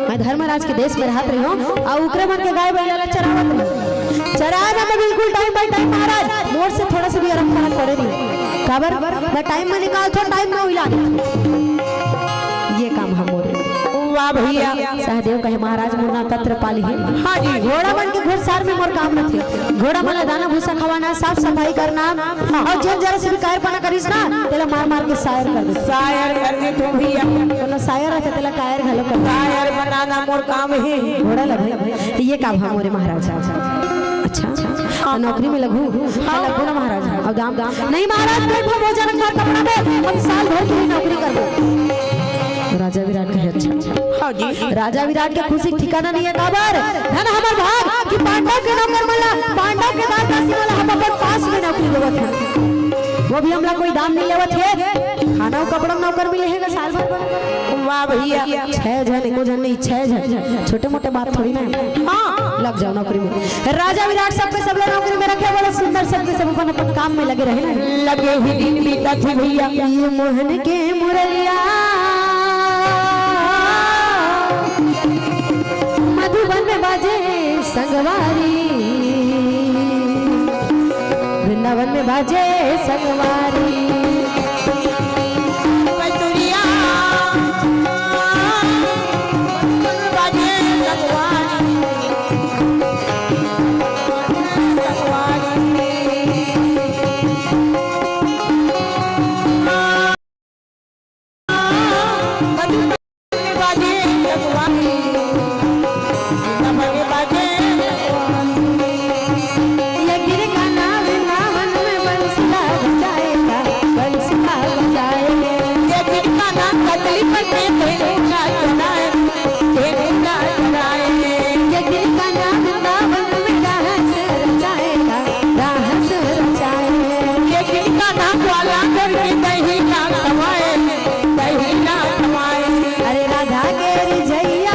मैं धर्मराज के देश में रहत रहे हों, अउ ओकरे मन के गाय बैला ला चरावत रहे हों। चराए में मैं बिल्कुल time by time महाराज, मोर से थोड़ा सा भी आराम फरक पड़े नहीं। काबर? मैं time में निकालथों, time में उइला देथों। ये काम ह मोरे। वाह भैया। सहदेव कहे, "महाराज, मोर नाम तत्र पाली हे।" हाँ जी। घोड़ा मन के घुड़सार में मोर काम रथे। घोड़ा मन ला दाना भूसा खवाना, साफ सफाई करना, हाँ। अउ जेन जरा से भी कायरपना करिस ना, तेला मार मार के सायर कर देथों। सायर कर देथों भैया। कोनो सायर रथे, तेला कायर घलो कर देथों। कायर बनाना मोर काम हे। घोड़ा ला भाई, ये काम ह मोरे महाराज। अच्छा, अच्छा। नौकरी में लगहू? हाँ। लगबो ना महाराज। अब दाम, दाम। नहीं महाराज, पेट भर भोजन, अंग भर कपड़ा में हम साल भर के लिए नौकरी करबो। राजा विराट कहे, "अच्छा।" हाँ जी। राजा विराट के खुशी के ठिकाना नहीं हे, काबर? धन हमर भाग कि पांडव के नौकर मन ला, पांडव के दास दासी मन ला हम अपन पास में नौकरी देवत हन। वो भी हमला कोई दाम नहीं लेवत हे। खाना अउ कपड़ा नौकर मिले हे ना साल भर बर। वाह भैया। छह झन, एको झन नहीं, छह झन। छोटे मोटे बात थोड़ी ना। हाँ। लग जाव नौकरी में। राजा विराट सबके सब ला नौकरी में रखे, बड़ा सुंदर, सबके सब अपन अपन काम में लगे रहे ना। लगे ही दिन बीतत हे भैया। ये मोहन के मुरलिया मधुबन में बाजे संगवारी, वृंदावन में बाजे संगवारी। बजुरिया बाजे संगवारी। अरे राधा के रिझैया,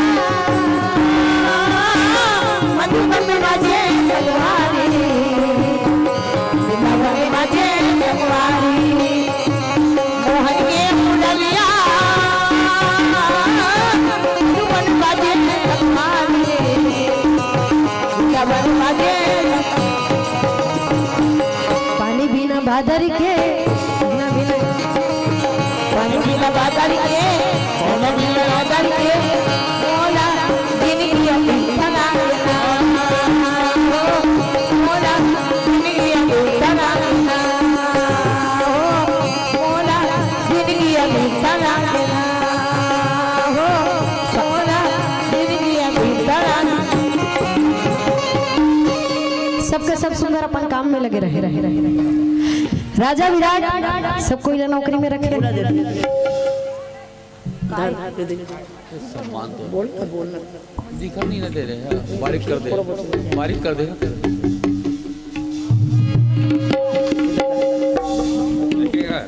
मधुबन में बाजे संगवारी, वृंदावन में बाजे संगवारी। मोहन के मुरलिया मधुबन बाजे संगवारी, वृंदावन बाजे। पानी बिना बादर के, पानी बिना, पानी बिना बादर के, पानी बिना बादर के, मोला जिनगी अभी बना देना। मोला जिनगी अभी बना देना। मोला जिनगी अभी बना देना। मोला जिनगी अभी बना देना। सबके सब सुंदर अपन काम में लगे रहे। राजा विराट सब कोई ला नौकरी में रखे। सम्मान तो बोलना, बोलना। दिखा नहीं ना दे रहे हैं, बारीक कर दे, बारीक कर दे।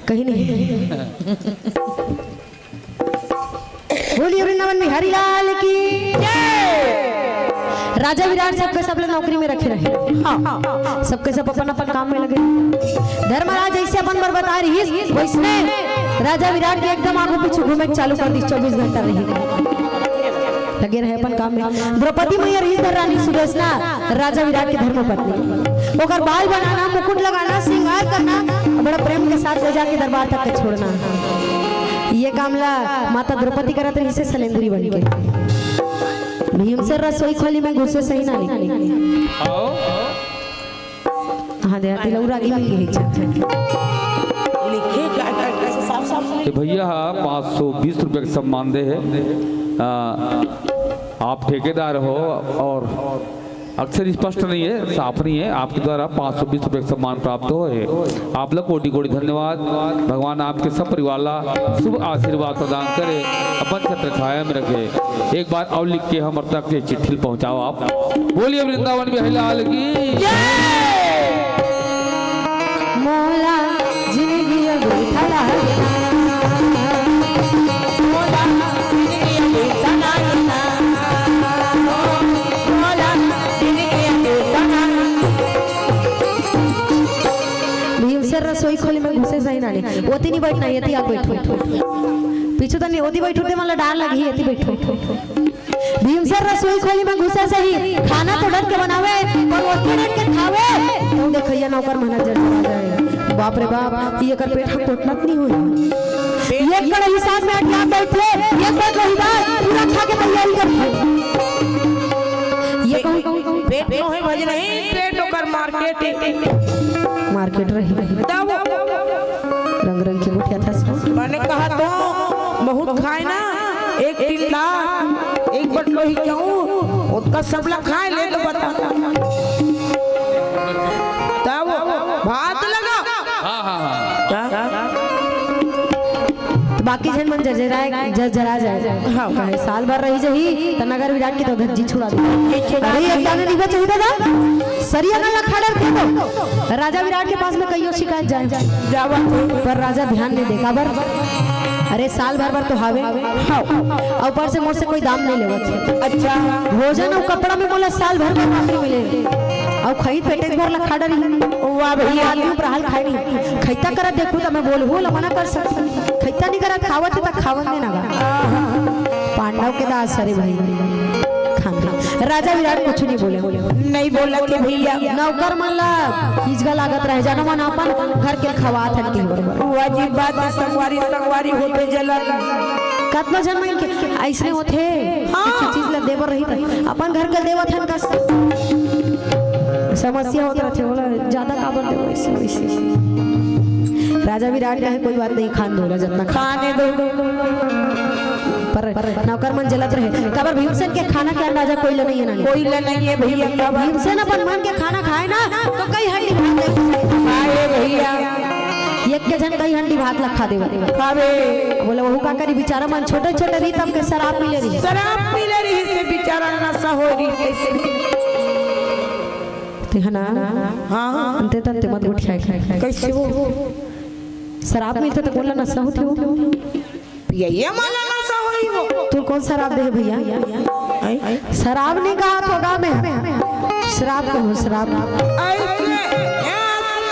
कहीं नहीं। बोलिए वृंदावन बिहारी लाल की जय। राजा विराट सबके सब ला नौकरी में रखे रहे। हाँ, सबके सब अपन अपन काम में लगे। धर्मराज जैसे अपन बर बता रहिस, वैसने राजा विराट के एकदम आगू पीछू घूमे के चालू कर दिस, चौबीस घंटा रही लगे रहे अपन काम में। द्रौपदी मैया रहिस धर रानी सुदेशना, राजा विराट के धर्म पत्नी। ओकर बाल बनाना, मुकुट लगाना, श्रृंगार करना, बड़ा प्रेम के साथ ले जाके दरबार तक के छोड़ना। ये काम ला माता द्रौपदी करत रहिसे सलेंद्री बन के। भीमसेन रसोई खोली में घुसे सही ना नहीं। आओ। हाँ दे, तिलौरा की मिल गई। लिखे क्या, क्या, कैसे साफ साफ नहीं। ये भैया पाँच सौ बीस रुपये का सम्मान दे है। आ, आप ठेकेदार हो और अक्षर स्पष्ट नहीं है, साफ नहीं है, आपके द्वारा पाँच सौ बीस रुपये का सम्मान प्राप्त हो है। आप लोग कोटि कोटि धन्यवाद। भगवान आपके सब परिवार ला शुभ आशीर्वाद प्रदान करे, अपन छत्र छाया में रखे। एक बार और लिख के हमर तक ये चिट्ठी पहुंचाओ आप। बोलिए वृंदावन बिहारी लाल की जय। मोला जिंदगी अब उठला है ना। मोला जिंदगी अब उठला है ना। मोला जिंदगी अब उठला है ना। भीमसेन रसोई खोली में घुसे सही ना नहीं। ओती नहीं बैठना, एती आके बैठो। पीछू तो नहीं, ओती बैठो ते मला डार लगी, एती बैठो। भीमसेन रसोई खोली में घुसे सही, खाना तो डट के बनावे, पर ओतके डट के खावे, तो देखैया नौकर मन जर जरा जाए। बाप रे बाप, ये कर पेट हा कोटनत नहीं होई। ये कड़ाही साथ में अटिया बैठे, ये कोई कही बात पूरा खा के तैयारी करते। ये कहूँ, कहूँ, कहूँ। पेट नो है भज नहीं, पेट ओकर मार्केट है। मार्केट रही। बताओ। रंग रंग की गोठिया था सो। मैंने कहा तो बहुत खाए ना, एक टिंडा, एक बटलो ही क्यों, ओतका सबला खाए ले तो बता। तब भात लगा। हाँ, हाँ, हाँ। क्या? तो बाकी झन मन जरजराए, जरजरा जाए। हाँ। काहे साल भर रही जही, त नगर विराट के तो धज्जी छुड़ा दे। अरे, एक दाना निभा चाहिए दादा। सरिया ना लखाड़र थे तो राजा विराट के पास में कहियो शिकायत जाए। जावा। पर राजा ध्यान नहीं दे, काबर? अरे, साल भर भर तो हावे। हाँ। और ऊपर से मोर से कोई दाम नहीं लेवत है। अच्छा। भोजन और कपड़ा में मोला साल भर में नौकरी मिले। और खरीद पेटेज भर लखाड़र ही। वाह भैया। आदमी ऊपर हाल खाए नहीं। खैता करत देखू त मैं बोलहूँ, ओला मना कर सकत। खैता नहीं करत, खावत है त खावन देना गा। पांडव के दास, अरे भाई, खान दे। राजा विराट कुछ नहीं बोले। नहीं बोला के भैया। नौकर मन ला हिजगा लागत रहे, जानो मन अपन घर के खवात हन के बरोबर। वो अजीब बात है, संगवारी, संगवारी होते जलन। कतनो जन मन के ऐसने होथे, हाँ। कुछ चीज ला देबर रही त अपन घर के देवत हन कस। समस्या होत रथे, बोला, ज्यादा काबर देबो ऐसे, वैसे। राजा विराट कहे, "कोई बात नहीं, खान दो ला, जितना खा।" खाने दो। पर नौकर मन जलत रहे। काबर भीमसेन के खाना के अंदाजा कोई ला नहीं है ना? कोई ला नहीं है भैया, काबर? भीमसेन अपन मन के खाना खाए ना, तो कई हंडी भात दे। खाए भैया। एक के झन कई हंडी भात ला खा देवे। खावे। बोले, "वहू का करी, बेचारा मन छोटे छोटे रही, तब के शराब मिले रही।" शराब मिले रही से बेचारा नशा हो रही कैसे? ते है ना? हाँ, हाँ। अंते तंते मत गोठियाए। कैसे वो? शराब मिलते तो बोला नशा होती हो। ये, ये माला नशा होई वो। तू कौन शराब दे भैया? आई? शराब नहीं कहा तो गाँव में। शराब कहो, शराब। ऐसे, ये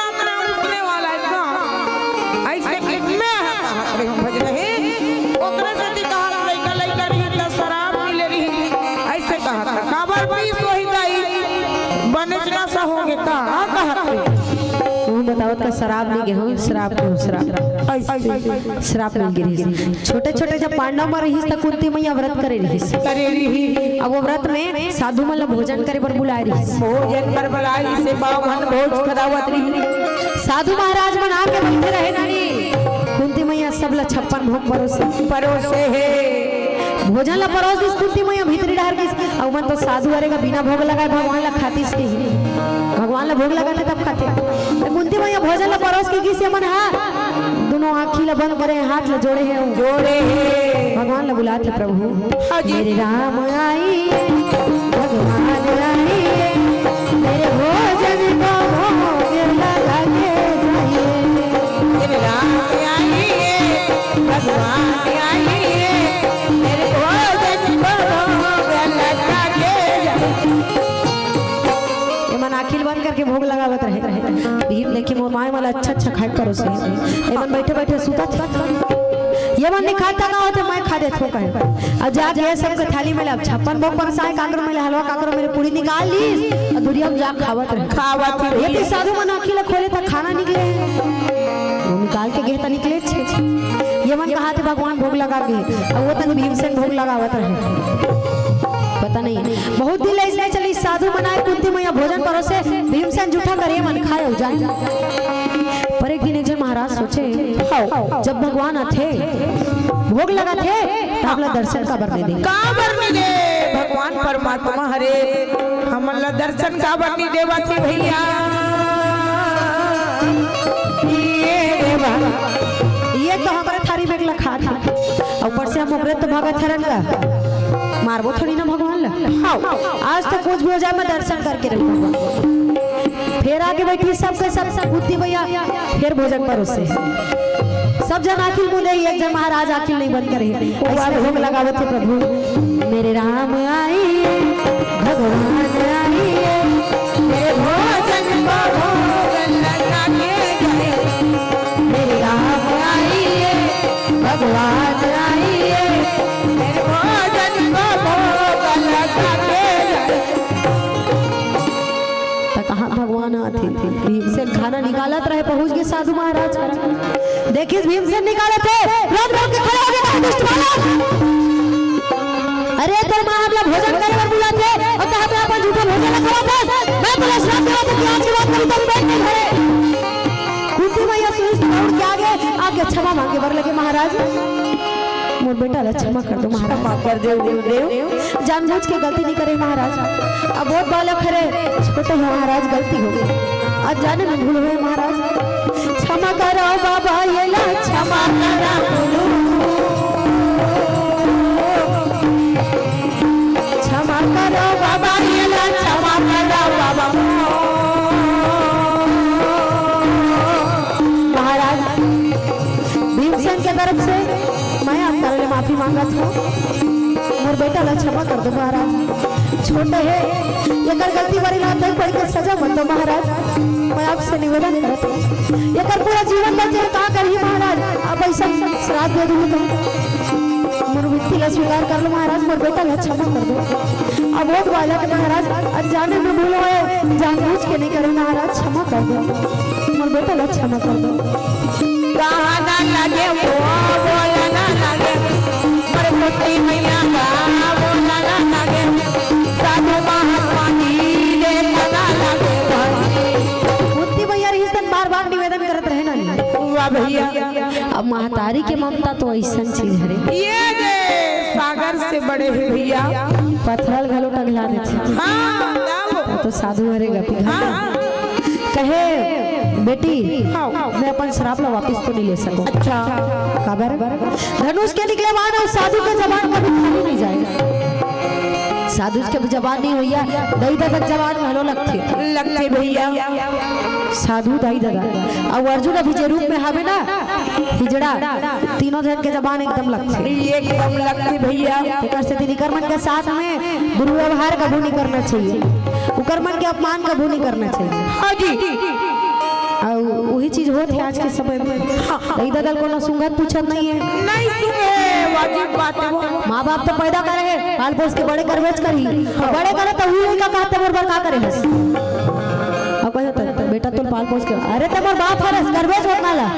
अपना उठने वाला है ना? ऐसे कितने हैं? अरे हम भज रहे। ओकरे से भी कहा लइका, लइका रही त शराब मिले रही। ऐसे कहा था। काबर पीस वही दाई? बने नशा होंगे का? हाँ, कहा था। वो बताओ तो शराब नहीं गे हो, शराब कहो, शराब। ऐसे। श्राप मिल गे रिहिस। छोटे-छोटे जब पांडव मन रिहिस, त कुंती मैया व्रत करे रिहिस। करे रिहिस। अब वो व्रत में साधु मन ल भोजन करे बर बुलाए रिहिस। भोजन बर बुलाए रिहिस, बामन भोज खदावत रिहिस। साधु महाराज मन आके बइठे रहे नानी। कुंती मैया सब ल छप्पन भोग परोसे। परोसे हे। भोजन ला परोस दिस कुंती मैया भीतरी डहर गिस। अउ मन तो साधु हरे गा, बिना भोग लगाए भगवान ला खातिस के ही। भगवान ला भोग लगाथे तब खाथे। त कुंती मैया भोजन ला परोस के गिस, ये मन हा दुनों आँखी ला बंद करे, हाथ ला जोड़े हे। जोड़े हे। भगवान ला बुलाथे, प्रभु। हाँ जी। मेरे राम आइए, भगवान आइए, मेरे भोजन को भोग लगा के जाइए। मेरे राम आइए, भगवान आइए, मेरे भोजन को भोग लगा के जाइए। ये मन आँखी ल बंद करके भोग लगावत रहे। भीम देखे मोर माय मन ला अच्छा अच्छा खाए परोसे, ये मन बैठे बैठे सुतत हे। ये मन नइ खात त का होथे, मैं खा देथों कहे। अब जाके ये सबके थाली में ले, अब छप्पन भोग परसाए, काकरो में ले हलवा, काकरो में ले पूड़ी निकाल लीस, अउ दुरिहा में जा खावत रहे। खावत रहे। ये तो साधु मन आँखी ला खोले त खाना निकले, वो निकाल के गे त निकले छे। ये मन कहाथे भगवान भोग लगा गे, अउ वो तन भीमसेन भोग लगावत रहे। पता नहीं, बहुत दिन ले अइसने चलिस, साधु मन आए, कुंती मैया भोजन परोसे, भीमसेन जूठा करे मन खाए अउ जाए। पर एक दिन एक झन महाराज सोचे, हव। जब भगवान आथे, भोग लगाथे, त हमला दर्शन काबर नइ दे? काबर नइ दे? भगवान परमात्मा हरे, हमन ला दर्शन काबर नइ देवत हे भइया? ये देवा, ये तो हमरे थारी में लखात हे। अउ ऊपर से हम ओकरे तो भगत हरन का, मारबो थोड़ी ना भगवान ला। हव। आज तो कुछ भी हो जाए, मैं दर्शन करके रहूँ। फेर आके बैठी सबके सब, सब कुंती मैया, फेर भोजन परोसे। सब झन आँखी ल मूंदे, एक झन महाराज आँखी ल नइ बंद करे। अइसने भोग लगावत हे प्रभु। मेरे राम आइए, भगवान आइए, मेरे भोजन को भोग लगा के गए। मेरे राम आइए, भगवान आइए, मेरे भोजन को भोग लगा के गए। त कहाँ भगवान आथे? भीमसेन खाना निकालत रहे, पहुँच गे साधु महाराज करा। देखिस भीमसेन निकालत हे, रोक रोक के खड़े हो गे, कहा, "दुष्ट बालक, अरे तोर माँ हमला भोजन करे बर बुलाथे, अउ तहाँ पे अपन जूठा भोजन ला खवात हस। मैं तोला श्राप देवत हँव कि आज के बाद कभी तोर पेट नइ भरे।" कुंती मैया सुनिस त दौड़ के आगे, आके क्षमा मांगे बर लगे, महाराज, मोर बेटा ला क्षमा कर दो महाराज। क्षमा कर दे गुरुदेव। जानबूझ के गलती नइ करे महाराज। अब बहुत बालक हरे, छोटे हे महाराज, गलती हो गे। अनजाने में भूल होए महाराज। क्षमा करो बाबा, ये ला क्षमा करो गुरु। क्षमा करो बाबा, ये ला क्षमा करो बाबा। महाराज, भीमसेन के तरफ से मैं आप करा ले माफी मांगत हँव। मोर बेटा ला क्षमा कर दो महाराज, छोटे हे, एकर गलती बारी ला तय पड़ के सजा मत दो महाराज। मैं आपसे निवेदन करत हँव, एकर पूरा जीवन बचे का करही महाराज, आप अइसन श्राप दे दो तो मोर विनती ला स्वीकार कर लो महाराज, मोर बेटा ला क्षमा कर दो। अब वो बालक महाराज अनजाने में भूल होए, जानबूझ के नइ करे महाराज, क्षमा कर दो, मोर बेटा ला क्षमा कर दो। कहा ना लगे वो, बोला ना लगे, पर कुंती मैया का बोला ना लगे, साधु महात्मा की देखा ना लगे भाई। कुंती मैया रहिस तब बार बार निवेदन करत रहे ना। वाह भइया। अब महतारी के ममता तो अइसन चीज हरे। ये दे सागर से बड़े हे भइया। पथरा ल घलो टंगला देथे। हाँ, लाओ। तो साधु हरे गा पिघल हाँ, हाँ। कहे, "बेटी, हाँ। मैं अपन श्राप ला वापिस तो नइ ले सकँव।" अच्छा। काबर? धनुष के निकले बाण अउ साधु के जबान कभी खाली नइ जाय। साधु के जबान नइ होइया, दई ददा के जबान घलो लगथे। लगथे भइया। साधु दाई ददा। अउ अर्जुन अभी जे रूप में हावे ना, हिजड़ा, तीनों झन के जबान एकदम लगथे। एकदम लगथे भइया। एकर सेती इकर मन के साथ में दुर्व्यवहार कभू नइ करना चाहिए, उकर मन के अपमान कभू नइ करना चाहिए। हाँ जी। अउ उही चीज होत हे आज के समय में। हाँ। दई ददा ल कोनो सुंगत पूछत नइ हे। नइ सुने, वाजिब बात हे वो। माँ बाप तो पैदा करे हे, पाल पोस के बड़े करबेच करही। हाँ। बड़े करे त उही लइका कहत हे, "मोर बर का करे हस?" अउ कहे त, "बेटा तोर पाल पोस के।" "अरे त मोर बाप हरस, करबेच ओतना ला।"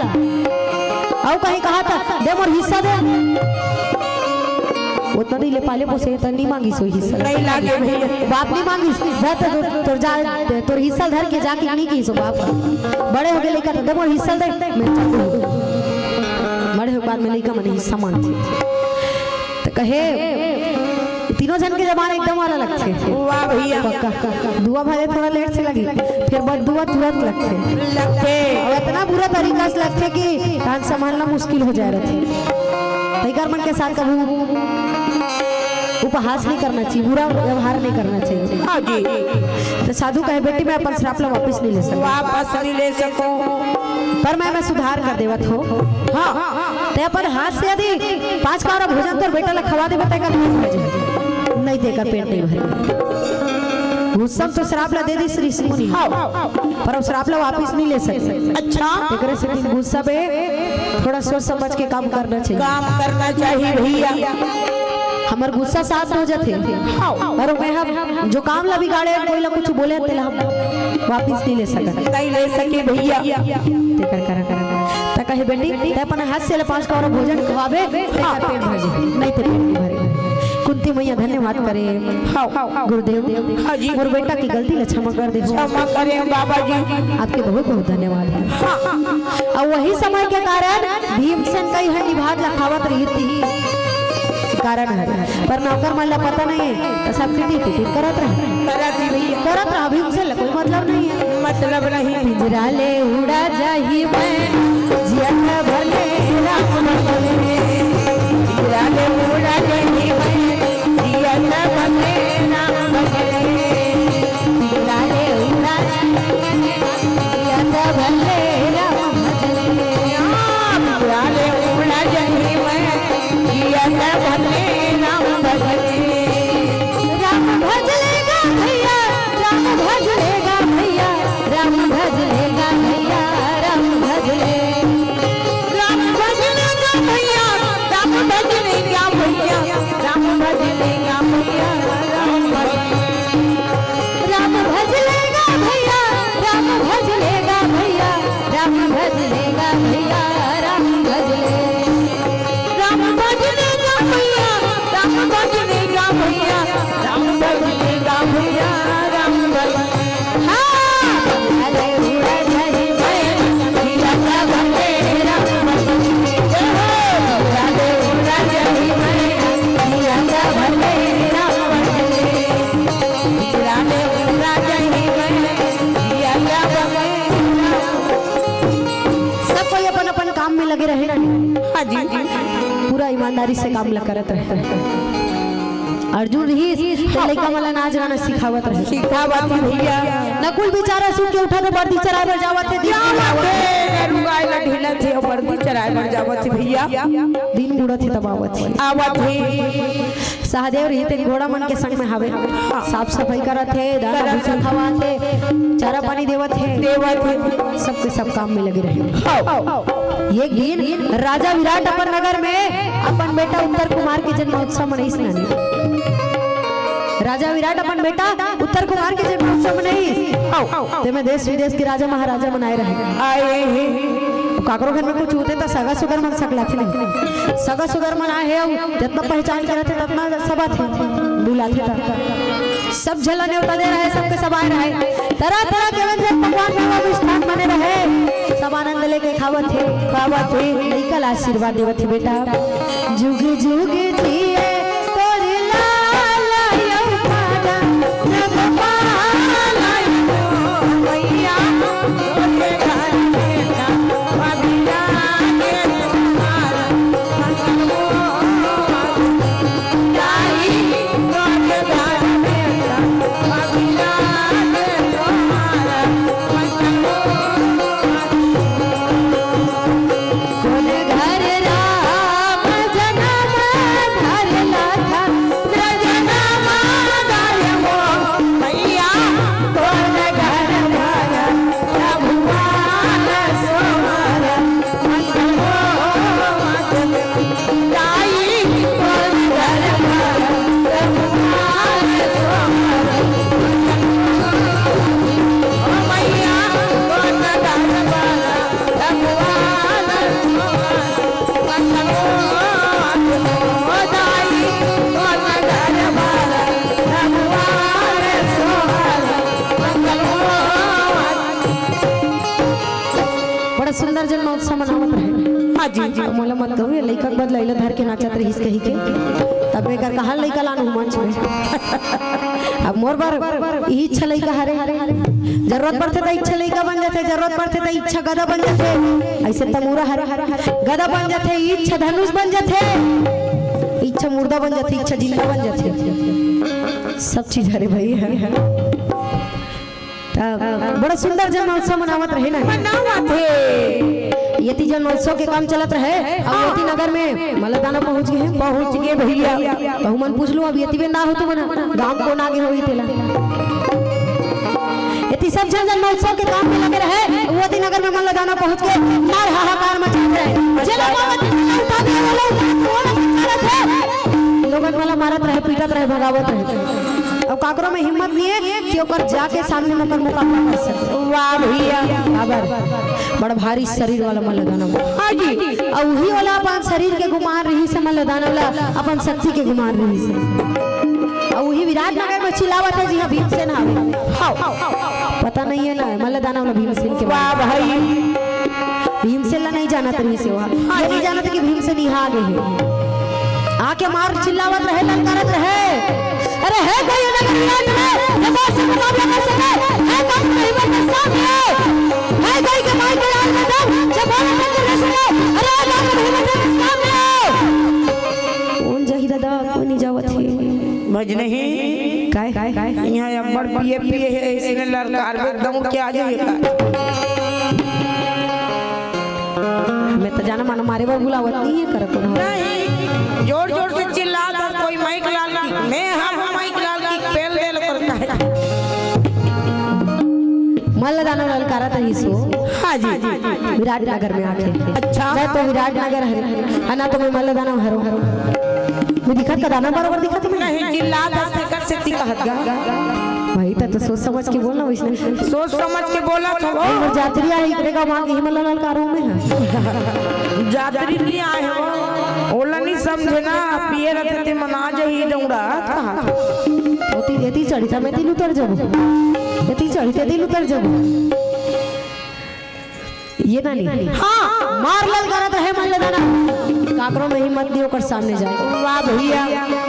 अउ कहीं कहत हे, "दे मोर हिस्सा दे।" ओतना दिन ले पाले पोसे त नइ मांगिस ओ हिस्सा। नइ लागे भइया। बाप नइ मांगिस, जा त तोर, तोर जा, तोर हिस्सा धर के जाके नइ किहिस ओ बाप। बड़े होगे लइका त दे मोर हिस्सा दे, मैं चाहूँ। बड़े होगे बाद में लइका मन हिस्सा मांगथे। त कहे, तीनों झन के जबान एकदम वाला लगथे। वाह भैया। पक्का। दुआ भले थोड़ा लेट से लगी, फेर बस दुआ तुरंत लगथे। लगथे। अउ इतना बुरा तरीका से लगथे कि कान संभालना मुश्किल हो जाए रथे। तइकर मन के साथ कभू उपहास नहीं करना चाहिए, बुरा व्यवहार नहीं करना चाहिए। हाँ जी। तो साधु कहे, "बेटी, मैं अपन श्राप ला वापस नहीं ले सकूं।" वापस नहीं ले सकूं। पर मैं, मैं सुधार कर देवत हो। हाँ। ते अपन हाथ से यदि पांच कौरा भोजन तोर बेटा ला खवा देबे, तेकर पेट भर जाही। नहीं, तेकर पेट नहीं भरे। गुस्सा म तो श्राप ला दे दिस ऋषि मुनि। हाँ। पर अब श्राप ला वापिस नहीं ले सकते। अच्छा। एकरे से गुस्सा में थोड़ा सोच समझ के काम करना चाहिए। काम करना चाहिए भैया। हमर गुस्सा शांत हो जाथे। हाँ। और मैं हम जो काम ला बिगाड़े हैं, कोई ला कुछ बोले हैं, तेला हम वापिस नहीं ले सकत। नहीं ले सके भैया। तेकर करा, करा, करा। त कहे, "बेटी, ते अपन हाथ से ले पांच कौरा भोजन खवाबे, तेकर पेट भर जाही, नहीं ते पेट नहीं भरे।" कुंती मैया धन्यवाद करे, हाँ। गुरुदेव, हाँ जी। मोर बेटा के गलती ला क्षमा कर दे। क्षमा करे बाबा जी। आपके बहुत बहुत धन्यवाद है। हाँ। अउ वही समय के कारण भीमसेन कई हंडी भात ला खावत रहिस हे। कारण है, पर नौकर मन ला पता नहीं है, तो सब टिटी टिटी करत रहे। करत ही भैया। करत रहा, भीमसेन ला कोई मतलब नहीं है। मतलब नहीं। पिंजरा ले उड़ा जाही मैं, जिया था भले राम भजले। पिंजरा ले उड़ा जाही मैं, जिया था भले राम भजले। पिंजरा ले उड़ा जाही मैं, जिया था भले राम भजले। पिंजरा ले उड़ा जाही मैं, जिया था भले राम भजले। राम भज लेगा भैया, राम भज लेगा भैया, राम भज लेगा भैया, राम भज ले। राम भज लेगा भैया, राम भज लेगा भैया, राम भज लेगा भैया, राम भज। राम भज लेगा भैया, राम भज लेगा भैया, राम भज लेगा भैया, राम भज ले। राम भज लेगा भैया, राम भज लेगा भैया, राम भज लेगा भैया, राम भज। हाँ। अरे उड़ा जाही मैं, जिया था भले राम भज। जय हो। अरे उड़ा जाही मैं, जिया था भले राम भज। अरे उड़ा जाही मैं, जिया था भले राम। सब कोई अपन अपन काम में लगे रहे ना। हाँ जी। पूरा ईमानदारी से काम ल करत रहे। अर्जुन रहिस, त लइका मन ला नाच गाना सिखावत रहे। सिखावत ही भैया। नकुल बेचारा सूत के उठत हे, बरदी चराए बर जावत हे, दिन क्या बात हे, गरू गाय ला ढीलत हे, बरदी चराए बर जावत हे भैया। दिन बुड़त हे तब आवत हे। आवत हे। सहदेव रहिस तेन घोड़ा मन के संग में हवे। हाँ। साफ सफाई करत हे, दाना भूसा खवात हे, चारा पानी देवत हे। देवत हे। सबके सब काम में लगे रहे। हाँ। एक दिन राजा विराट अपन नगर में अपन बेटा उत्तर कुमार के जन्मोत्सव मनाइस नानी। राजा विराट अपन बेटा उत्तर कुमार के जन्मोत्सव मनाइस। हाँ। तेमे देश विदेश के राजा महाराजा मन आए रहे। आए हे। काकरो घर में कुछ होथे त सगा सुगर मन सकलाथे नहीं। सगा सुगर मन आए हे, अउ जतना पहचान के रहिथे, ततना सब आथे, बुलाथे त। सब झन ला नेवता दे रहे, सबके सब आए रहे। तरह-तरह के व्यंजन पकवान मेवा मिष्ठान बने रहे। सब आनंद लेके खावत हे, खावत हे। लइका ला आशीर्वाद देवत हे, बेटा, जुग जुग जिए तोर लाल अउ पाना, जग पाला भैया। हाँ जी। अब मोला मत कहू, ये लइका के बदला इला धर के नाचत रहिस कही के। तब मैं कर कहा लइका लानू मंच में। अब मोर बर इही इच्छा लइका हरे। जरूरत पड़थे त इच्छा लइका बन जाथे, जरूरत पड़थे त इच्छा गदा बन जाथे। अइसे तमूरा हरे, गदा बन जाथे, इच्छा धनुष बन जाथे, इच्छा मुर्दा बन जाथे, इच्छा जिंदा बन जाथे। सब चीज हरे भाई है। त बड़ा सुंदर जन्मोत्सव मनावत रहे ना। मनावत हे। यति जन्मोत्सव के काम चलत रहे, अउ हाँ। यति नगर में मल्लदाना पहुंच गे हे। पहुंच गे भैया। त उमन पूछ लू, अब यति बेंदा हो तुमन, गांव कोन आगे होही तेला। यति सब झन जन्मोत्सव के काम में लगे रहे, अउ यति नगर में मल्लदाना पहुंच के मार हाहाकार मचात रहे। जेला पावत उठा दिया, बोलो, कोन मचारत हे? लोगन मला मारत रहे, पीटत रहे, भगावत रहे। अउ काकरो में हिम्मत नइ हे कि ओकर जाके सामने में ओकर मुकाबला कर सके। वाह भैया। काबर? बड़ भारी शरीर वाला मल्लदाना। हाँ जी। अउ उही वाला अपन शरीर के गुमान रहिस हे मल्लदाना वाला, अपन शक्ति के गुमान रहिस हे। अउ उही विराटनगर में चिल्लावत हे, जी हाँ, भीमसेन हावे। हाँ। पता नइ हे ना, मल्लदाना वाला भीमसेन के वाह बारे में। भाई। भीमसेन ला नइ जानत रहिस हे ओहा। हाँ ये नइ जी। जानत कि भीमसेन इहाँ आगे हे। आके मार चिल्लावत रहे, ललकारत रहे। अरे हे कोई ये नगर विराट में, ये बात से मुकाबला कर सके? हे कोई के हिम्मत के सामने आओ। हे कोई के माई के लाल में दम, जब बोले टक्कर दे सके। अरे हे कोई के हिम्मत के सामने आओ। कोन जाही दादा, कोई नइ जावत हे। भजनही। काय? इहाँ अब्बड़ पिए पिए हे, अइसने ललकारबे दम के आ जाही का? मैं त जाना माना मारे बर बुलावत नइ हे, करत कोनो। नहीं, जोर जोर से चिल्ला दे, कोई माइक लाल की, मैं हम माइक लाल की पेल दे ल करता है। मल्लदाना ललकारत रहिस हे। हाँ जी। विराटनगर में आके। अच्छा। मैं तो विराटनगर हरे, है ना, तो मैं मल्लदाना हरो। मैं दिखत का दाना बरोबर दिखत मैं? नहीं, चिल्ला दे, तेकर सेती कहत गा। भाई, त तो सोच समझ के बोलना वइसने। सोच समझ के बोला था वो। अरे, मोर जातरी आए, एकरे का माँ के हिमला ललकारो में है। जातरी नइ आए हो, ओला नइ समझे ना, पिए रथे ते मना जाही दौड़ा कहा। ओती, एती चढ़ी त मैं तिल उतर जाबो, एती चढ़ी त तिल उतर जाबो। ये ना नहीं। हाँ, मार ललकारत रहे मल्लदाना। काकरो में हिम्मत नइ हे ओकर सामने जाए। वाह भैया।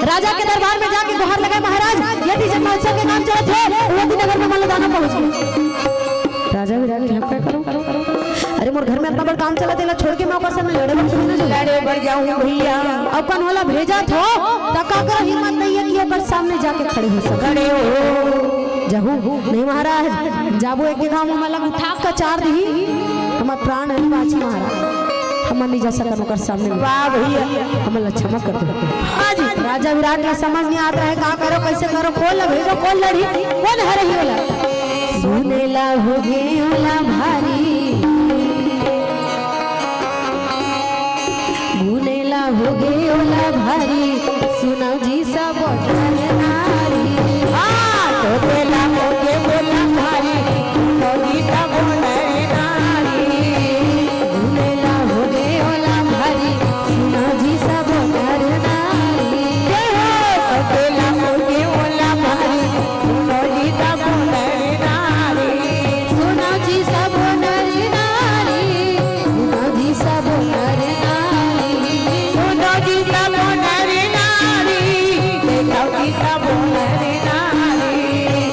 राजा के दरबार में जाके गोहार लगाए, महाराज, यति जन्मोत्सव के काम चलत हे, यति नगर में मल्लदाना पहुंच गे। राजा विराट, हम का करूं? अरे मोर घर में अतना बड़ काम चलत हे, एला छोड़ के मैं ओकर सामने लड़े बर थोड़ी ना जाऊं। लड़े बर जाऊं भैया। अपन ओला भेजत हो, त काकरो हिम्मत नइ हे कि ओकर सामने जाके खड़े हो सके। खड़े हो। जाहू, नहीं महाराज, जाबो एक घाव में लग उठा के चार दिही, हमर प्राण नइ बांची महाराज, हम नइ जा सकन ओकर सामने में। वाह भैया। हमन ला क्षमा कर दो। हाँ जी। राजा विराट ला समझ नइ आत रहे, का करो, कइसे करो, कोन ला भेजो, कोन लड़ही, कोन हरही ओला। सुने ला होगे ओला भारी, सुने ला होगे ओला भारी, सुनव जी सब नर नारी। हाँ, तो तेला होगे ओला भारी, सुनव जी सब नर नारी। सुने ला होगे ओला भारी, सुनव जी सब नर नारी। जय हो, तो तेला होगे ओला भारी, सुनव जी सब नर नारी। सुनव जी सब नर नारी। सुनव जी सब नर नारी। सुनव जी सब नर नारी। देखव जी सब नर नारी।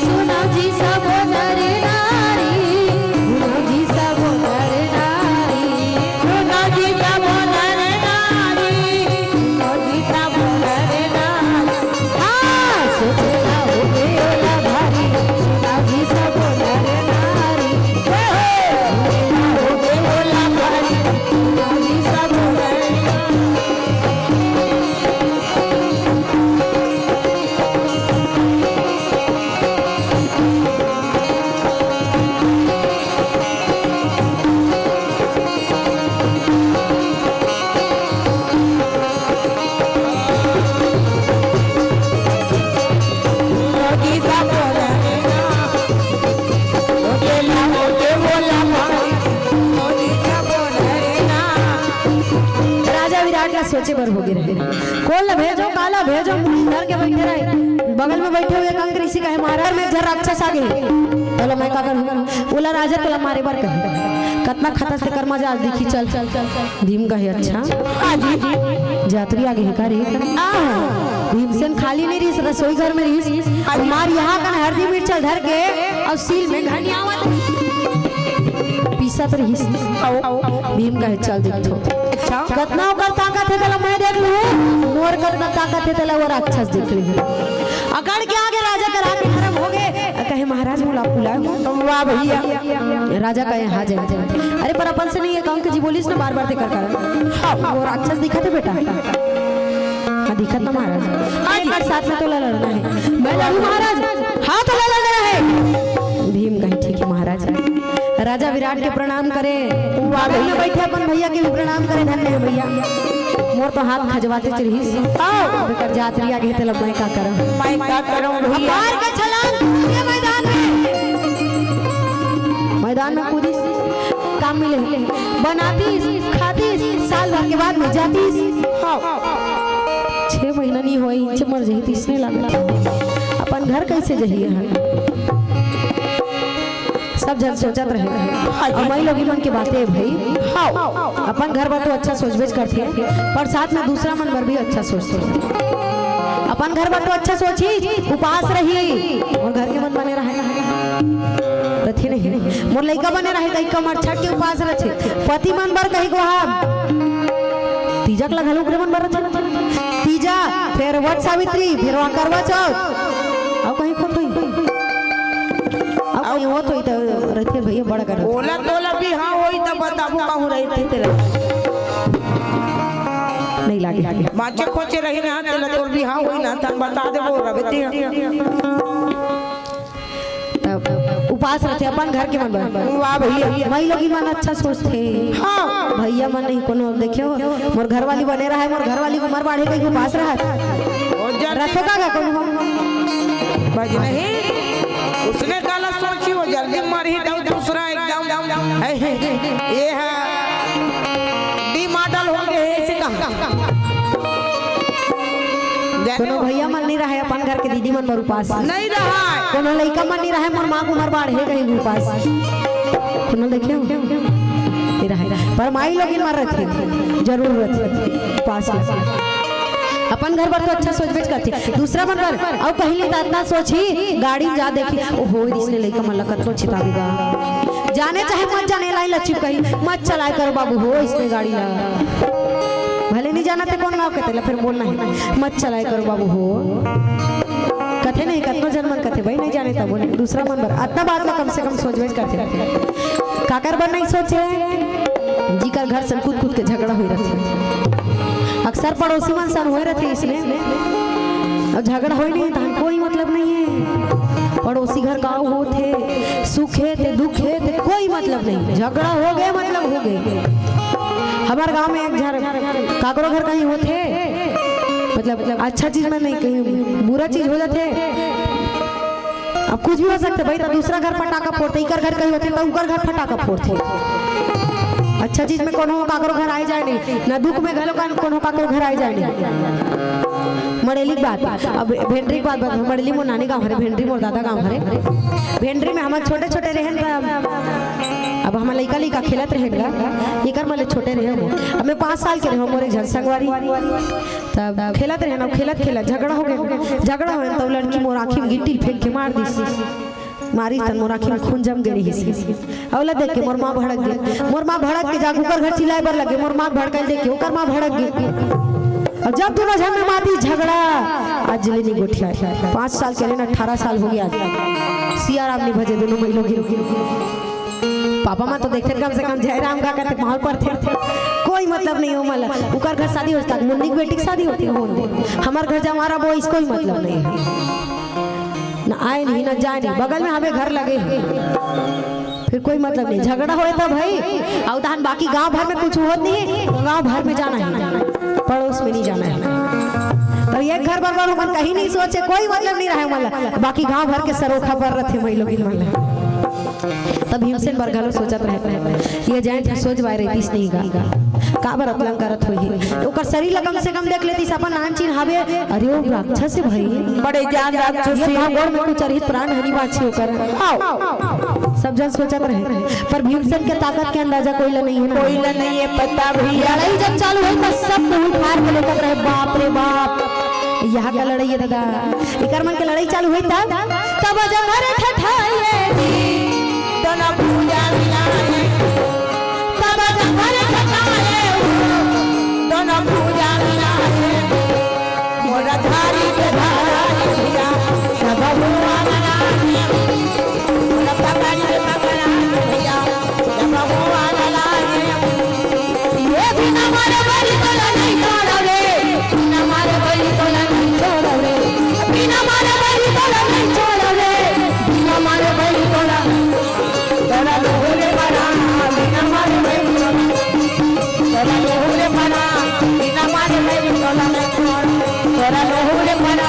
सुनव जी सब नर नारी। सुनव जी सब नर नारी। सुनव जी सब नर नारी। सुनव जी सब नर नारी। हाँ, सोचे ला होगे ओला भारी, सुनव जी सब नर नारी। हे हो, सोचे ला होगे ओला भारी, सुनव जी सब नर नारी। राजा विराट ला सोचे बर होगे रहे, कोन ला भेजो, काला भेजो, मुड़ी धर के बैठे रहे। बगल में बैठे हुए कंक ऋषि कहे, महाराज, में एक झन राक्षस आ गे, तोला मैं का करूं? ओला राजा तोला मारे बर कहे। कतना खतस तेकर मजा आज दिखी, चल। भीम कहे, "अच्छा, जातरी आगे हे का रे?" भीमसेन खाली नहीं रहिस, रसोई घर में रहिस। मार यहाँ कन हरदी मिर्चा धर के अउ सील में घनियावत पीसत रहिस। भीम कहे, "चल देखथों।" कतना ओकर ताकत हे, तेला मैं देख लूँ, मोर कतना ताकत हे, तेला वो राक्षस देख ले। अकड़ के आगे राजा करा के नरम हो गए, कहे, "महाराज, मोला बुलाए हो।" वाह भैया। राजा कहे, "हाँ, जय, जय।" अरे, पर अपन से नहीं, ये काम के जी बोलिस ना बार-बार, तेकर कारण। वो राक्षस दिखत हे बेटा? हाँ, दिखत ना महाराज। हाँ, एक साथ में तोला लड़ना हे। मैं लड़ू महाराज? हाँ, तोला लड़ना हे। भीम कहे, "ठीक हे महाराज।" राजा विराट के प्रणाम करे, बगल में बैठे अपन भैया के भी प्रणाम करे, "धन्य हे भैया, मोर तो हाथ खजवाते रहिस, बेकर जातरी आगे हे, तेला मैं का करँव?" मैं का करँव भैया? मार के छलांग ये मैदान में, मैदान में कूदिस, काम मिले, बनातिस, खातिस, साल भर के बाद में जातिस। छह महीना नहीं होई, मर जही तइसने लागत। अपन घर कैसे जही है? सब झन सोचत रहे। अउ माईलोगिन मन के बातें भाई। हाँ। अपन घर बर तो अच्छा सोचबेच करथे, पर साथ में दूसरा मन बर भी अच्छा सोचथे। अपन घर बर तो अच्छा सोचही, उपास रही, अउ घर के मन बने रहे, रथे नहीं। मोर लइका बने रहे, त एक कमर छठ के उपास रथे। पति मन बर कही को हम तीजक ला घलो ओकरे मन बर रथे। तीजा, फेर वट सावित्री, फेर वहाँ करवा चौथ। अउ कहीं को थोई। अउ कहीं होत होई त रहिथे भैया, बड़ा कर। ओला तोला बिहाव होई त बताबो कहूँ रहिथे तेला। नहीं लागे। बाचे खोचे रही ना, तेला तोर बिहाव होई ना, त बता देबो रबे ते। तब उपास रथे अपन घर के मन बर। वाह भैया। माईलोगिन मन अच्छा सोचथे। हाँ। भैया मन नहीं कोनो देखे हो, मोर घरवाली बने रहे, मोर घरवाली के उमर बाढ़े कहीं उपास रहत। रथो का, का कोनो हो? बज नहीं, उसने काला सोची, वो जल्दी मरही, तब दूसरा एकदम, ए, ए, ये है, डी मॉडल हो गए, ऐसे कहा। कोनो भैया मन नहीं रहे, अपन घर के दीदी मन बर उपास। नहीं रहा। कोनो लइका मन नहीं रहे, मोर माँ के उमर बाढ़े कहीं उपास। कोनो देखे हो? नहीं रहे। पर माईलोगिन मन रथे, जरूर रथे, उपास में। अपन घर बर तो अच्छा सोचबेच करथे, दूसरा मन बर अउ कहीं ले त अतना सोचही, गाड़ी में जा देखही, ओहो, इसने लइका मन ला कतको चिताबे गा। जाने चाहे मत जाने, लाइन ला चिपकही, "मत चलाए करो बाबू हो इसने गाड़ी ला।" भले नहीं जानत हे कोन गाँव के, तेला फेर बोलना हे, "मत चलाए करो बाबू हो।" कथे नहीं, कतनो झन मन कथे, "भाई नहीं जाने तब बोले।" दूसरा मन बर अतना बात ला कम से कम सोचबेच करथे। काकर बर नहीं सोचे? जिकर घर सन कूद कूद के झगड़ा होई रथे। अक्सर पड़ोसी मन सन होए रथे इसने। अउ झगड़ा होई नहीं, तहन कोई मतलब नहीं हे। पड़ोसी घर का होत हे, सुख हे ते दुख हे ते कोई मतलब नहीं। झगड़ा हो गए, मतलब हो गए। हमर गांव में एक झन काकरो घर कहीं होत हे, मतलब अच्छा चीज में नहीं, कहीं बुरा चीज हो जाथे। अब कुछ भी हो सकथे भाई, त दूसरा घर फटाका फोड़थे, इकर घर कहीं होथे, त उकर घर फटाका फोड़थे। अच्छा चीज में कोनो काकरो घर आए जाए नहीं, ना दुख में घलो का कोनो काकरो घर आए जाए नहीं। मड़ेली के बात, अब भेंडरी के बात बता, मड़ेली मोर नानी गाँव हरे, भेंडरी मोर दादा गाँव हरे। भेंडरी में हमन छोटे छोटे रहेन, त अब हमन लइका लइका खेलत रहेन गा, इकर मले छोटे रहे हो। अब मैं पाँच साल के रहे हो, मोर एक झन संगवारी। तब खेलत रहे ना, खेलत खेलत झगड़ा हो गए। झगड़ा होए त लड़की मोर आँखी में गिट्टी फेंक के मार दिस। मारिस तन मोर आँखी में खून जम गए रहिस। अउ ओला देख के मोर माँ भड़क गे। मोर माँ भड़क के जाके ओकर घर चिल्लाए बर लगे। मोर माँ भड़काइल देख के ओकर माँ भड़क गे। अब जब दोनों झन में मारती झगड़ा, आज ले नहीं गोठिया। पाँच साल के रहे ना, अठारह साल हो गया। सिया राम नहीं भजे दोनों माईलोगिन। पापा मन तो देखथे कम से कम जय राम का करथे, पाँव परथे। कोई मतलब नहीं हो मला। उकर घर शादी हो चुका, मुन्नी के बेटी की शादी होती हो। हमर घर जमा रहा, वो इसको ही मतलब नहीं है। ना आए नहीं, ना जाए नहीं, बगल में हमें घर लगे हैं। फिर कोई मतलब नहीं, झगड़ा होए त भाई, अउ तहन बाकी गांव भर में कुछ होत नहीं, गांव भर में जाना है, पड़ोस में नहीं जाना है। तो ये घर बर बर हमन कहीं नहीं सोचे, कोई मतलब नहीं रहे मला, बाकी गांव भर के सरोखा पर रथे माईलोगिन मन ला। तब भीमसेन बर घलो सोचत रहे, ये जाए थे सोच बाय रहितिस नहीं गा, काबर अतलंग करत होही। ओकर शरीर ला कम से कम देख लेतिस, अपन नान चीन हावे, अरे वो राक्षस है भाई, बड़े जान राक्षस ये है। का गोड़ में कुछ अरहित प्राण हनी बाछी ओकर। आओ। सब झन सोचत रहे, पर भीमसेन के ताकत के अंदाजा कोई ला नइ हे ना। कोई ला नइ हे पता भैया। लड़ाई जब चालू होई, त सब मुंह फाड़ के देखत रहे, "बाप रे बाप, यहाँ का लड़ाई हे दादा।" इकर मन के लड़ाई चालू होई, तब, तब जंघर ठठाए जी, दोनों भुजा मिलाए। तब जंघर ठठाए, दोनों भुजा मिलाए। मोरा धारी के धारा भैया, सब हुआ लड़ाए। मोरा पकड़ के पकड़ा भैया, सब हुआ लड़ाए। ये बिना मारे बलि तोला नहीं छोड़ो रे, बिना मारे बलि तोला नहीं छोड़ो रे, बिना मारे बलि तोला नहीं छोड़ो रे, बिना मारे बलि तोला। तोरा लोहरे परा, बिना मारे बलि तोला। तोरा लोहरे परा, बिना मारे बलि तोला। तोरा लोहरे परा।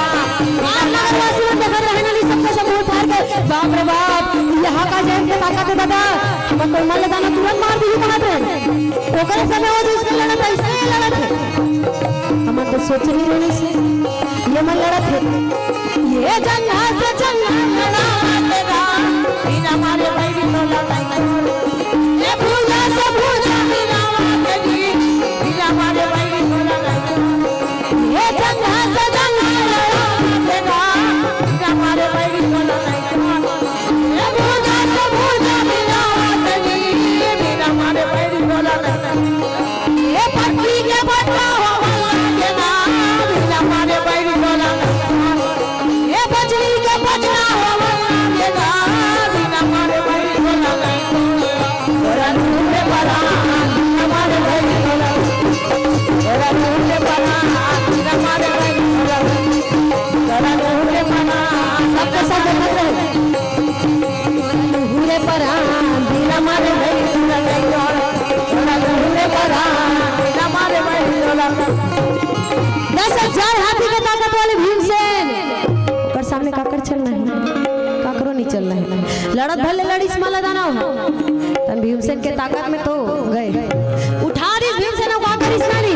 आप नगरवासी मन देखत रहे ना, सबका सब मुंह फाड़ के, "बाप रे बाप, यहाँ का जैन के ताकत हे दादा, हम कोई मल्ल दाना तुरंत मार दिही कहत रहे।" ओकरे समय वो जिसने लड़त हे, ऐसे ही लड़त हे। हमन तो सोचे नहीं रहे से, ये मन लड़त हे। ये जंघा से जंघा लड़ा देगा, बिना मारे बैरी तोला नहीं। ये भुजा से भुजा मिलावा देगी, बिना मारे बैरी तोला नहीं। ये जंघा से जंघा लड़ा देगा, बिना मारे बैरी तोला नहीं। सबके सब देखत रहे। लूहू रे परान, बिना मारे भई तोला नहीं छोड़। तोला लूहू रे परान, बिना मारे भई तोला। दस हजार हाथी के ताकत वाले भीमसेन, ओकर सामने काकर चलना हे, काकरो नहीं चलना हे। लड़त भले लड़िस मल्ल दानव, तन भीमसेन के ताकत में तो गए। उठा दिस भीमसेन, का करिस नानी?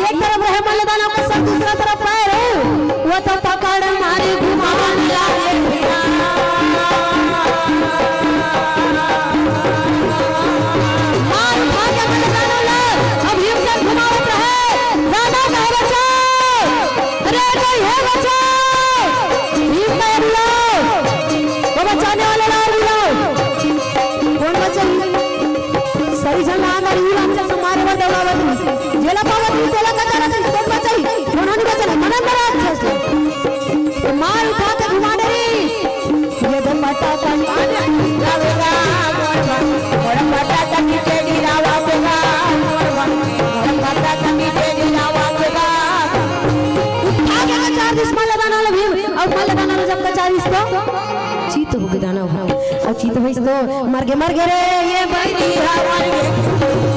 एक तरफ रहे मल्ल दानव का सर, दूसरा तरफ पैर हो, वो तो पकड़ मारी घुमाने लागे। मार उठा के मल्ल दानव ला, अब भीमसेन घुमावत रहे। दानव कहे, "बचाओ, अरे कोई है बचाओ।" भीम कहे, "बुलाओ, वो बचाने वाले लाओ, बुलाओ।" कोन बचाही? सही झन ला आंदर, यू राक्षस मारे बर दौड़ावत रहिस। जेला पावत रहिस, तेला कचरत रहिस। कोन बचाही? कोनो नहीं बचाही। मनन राक्षस ला। तो मार उठा के घुमा डरिस। ये दो पटाखा गिरावेगा, मोर मन। मोर पटाखा नीचे गिरावा देगा, मोर मन। मोर पटाखा नीचे गिरावा देगा। उठा के कचार दिस मल्ल दानव ला भीम, अउ मल्ल दानव ला जब कचारिस तो चित हो गे दानव ह। अउ चित होइस तो मर गे, मर गे रे, ये बैरी ह मर गे।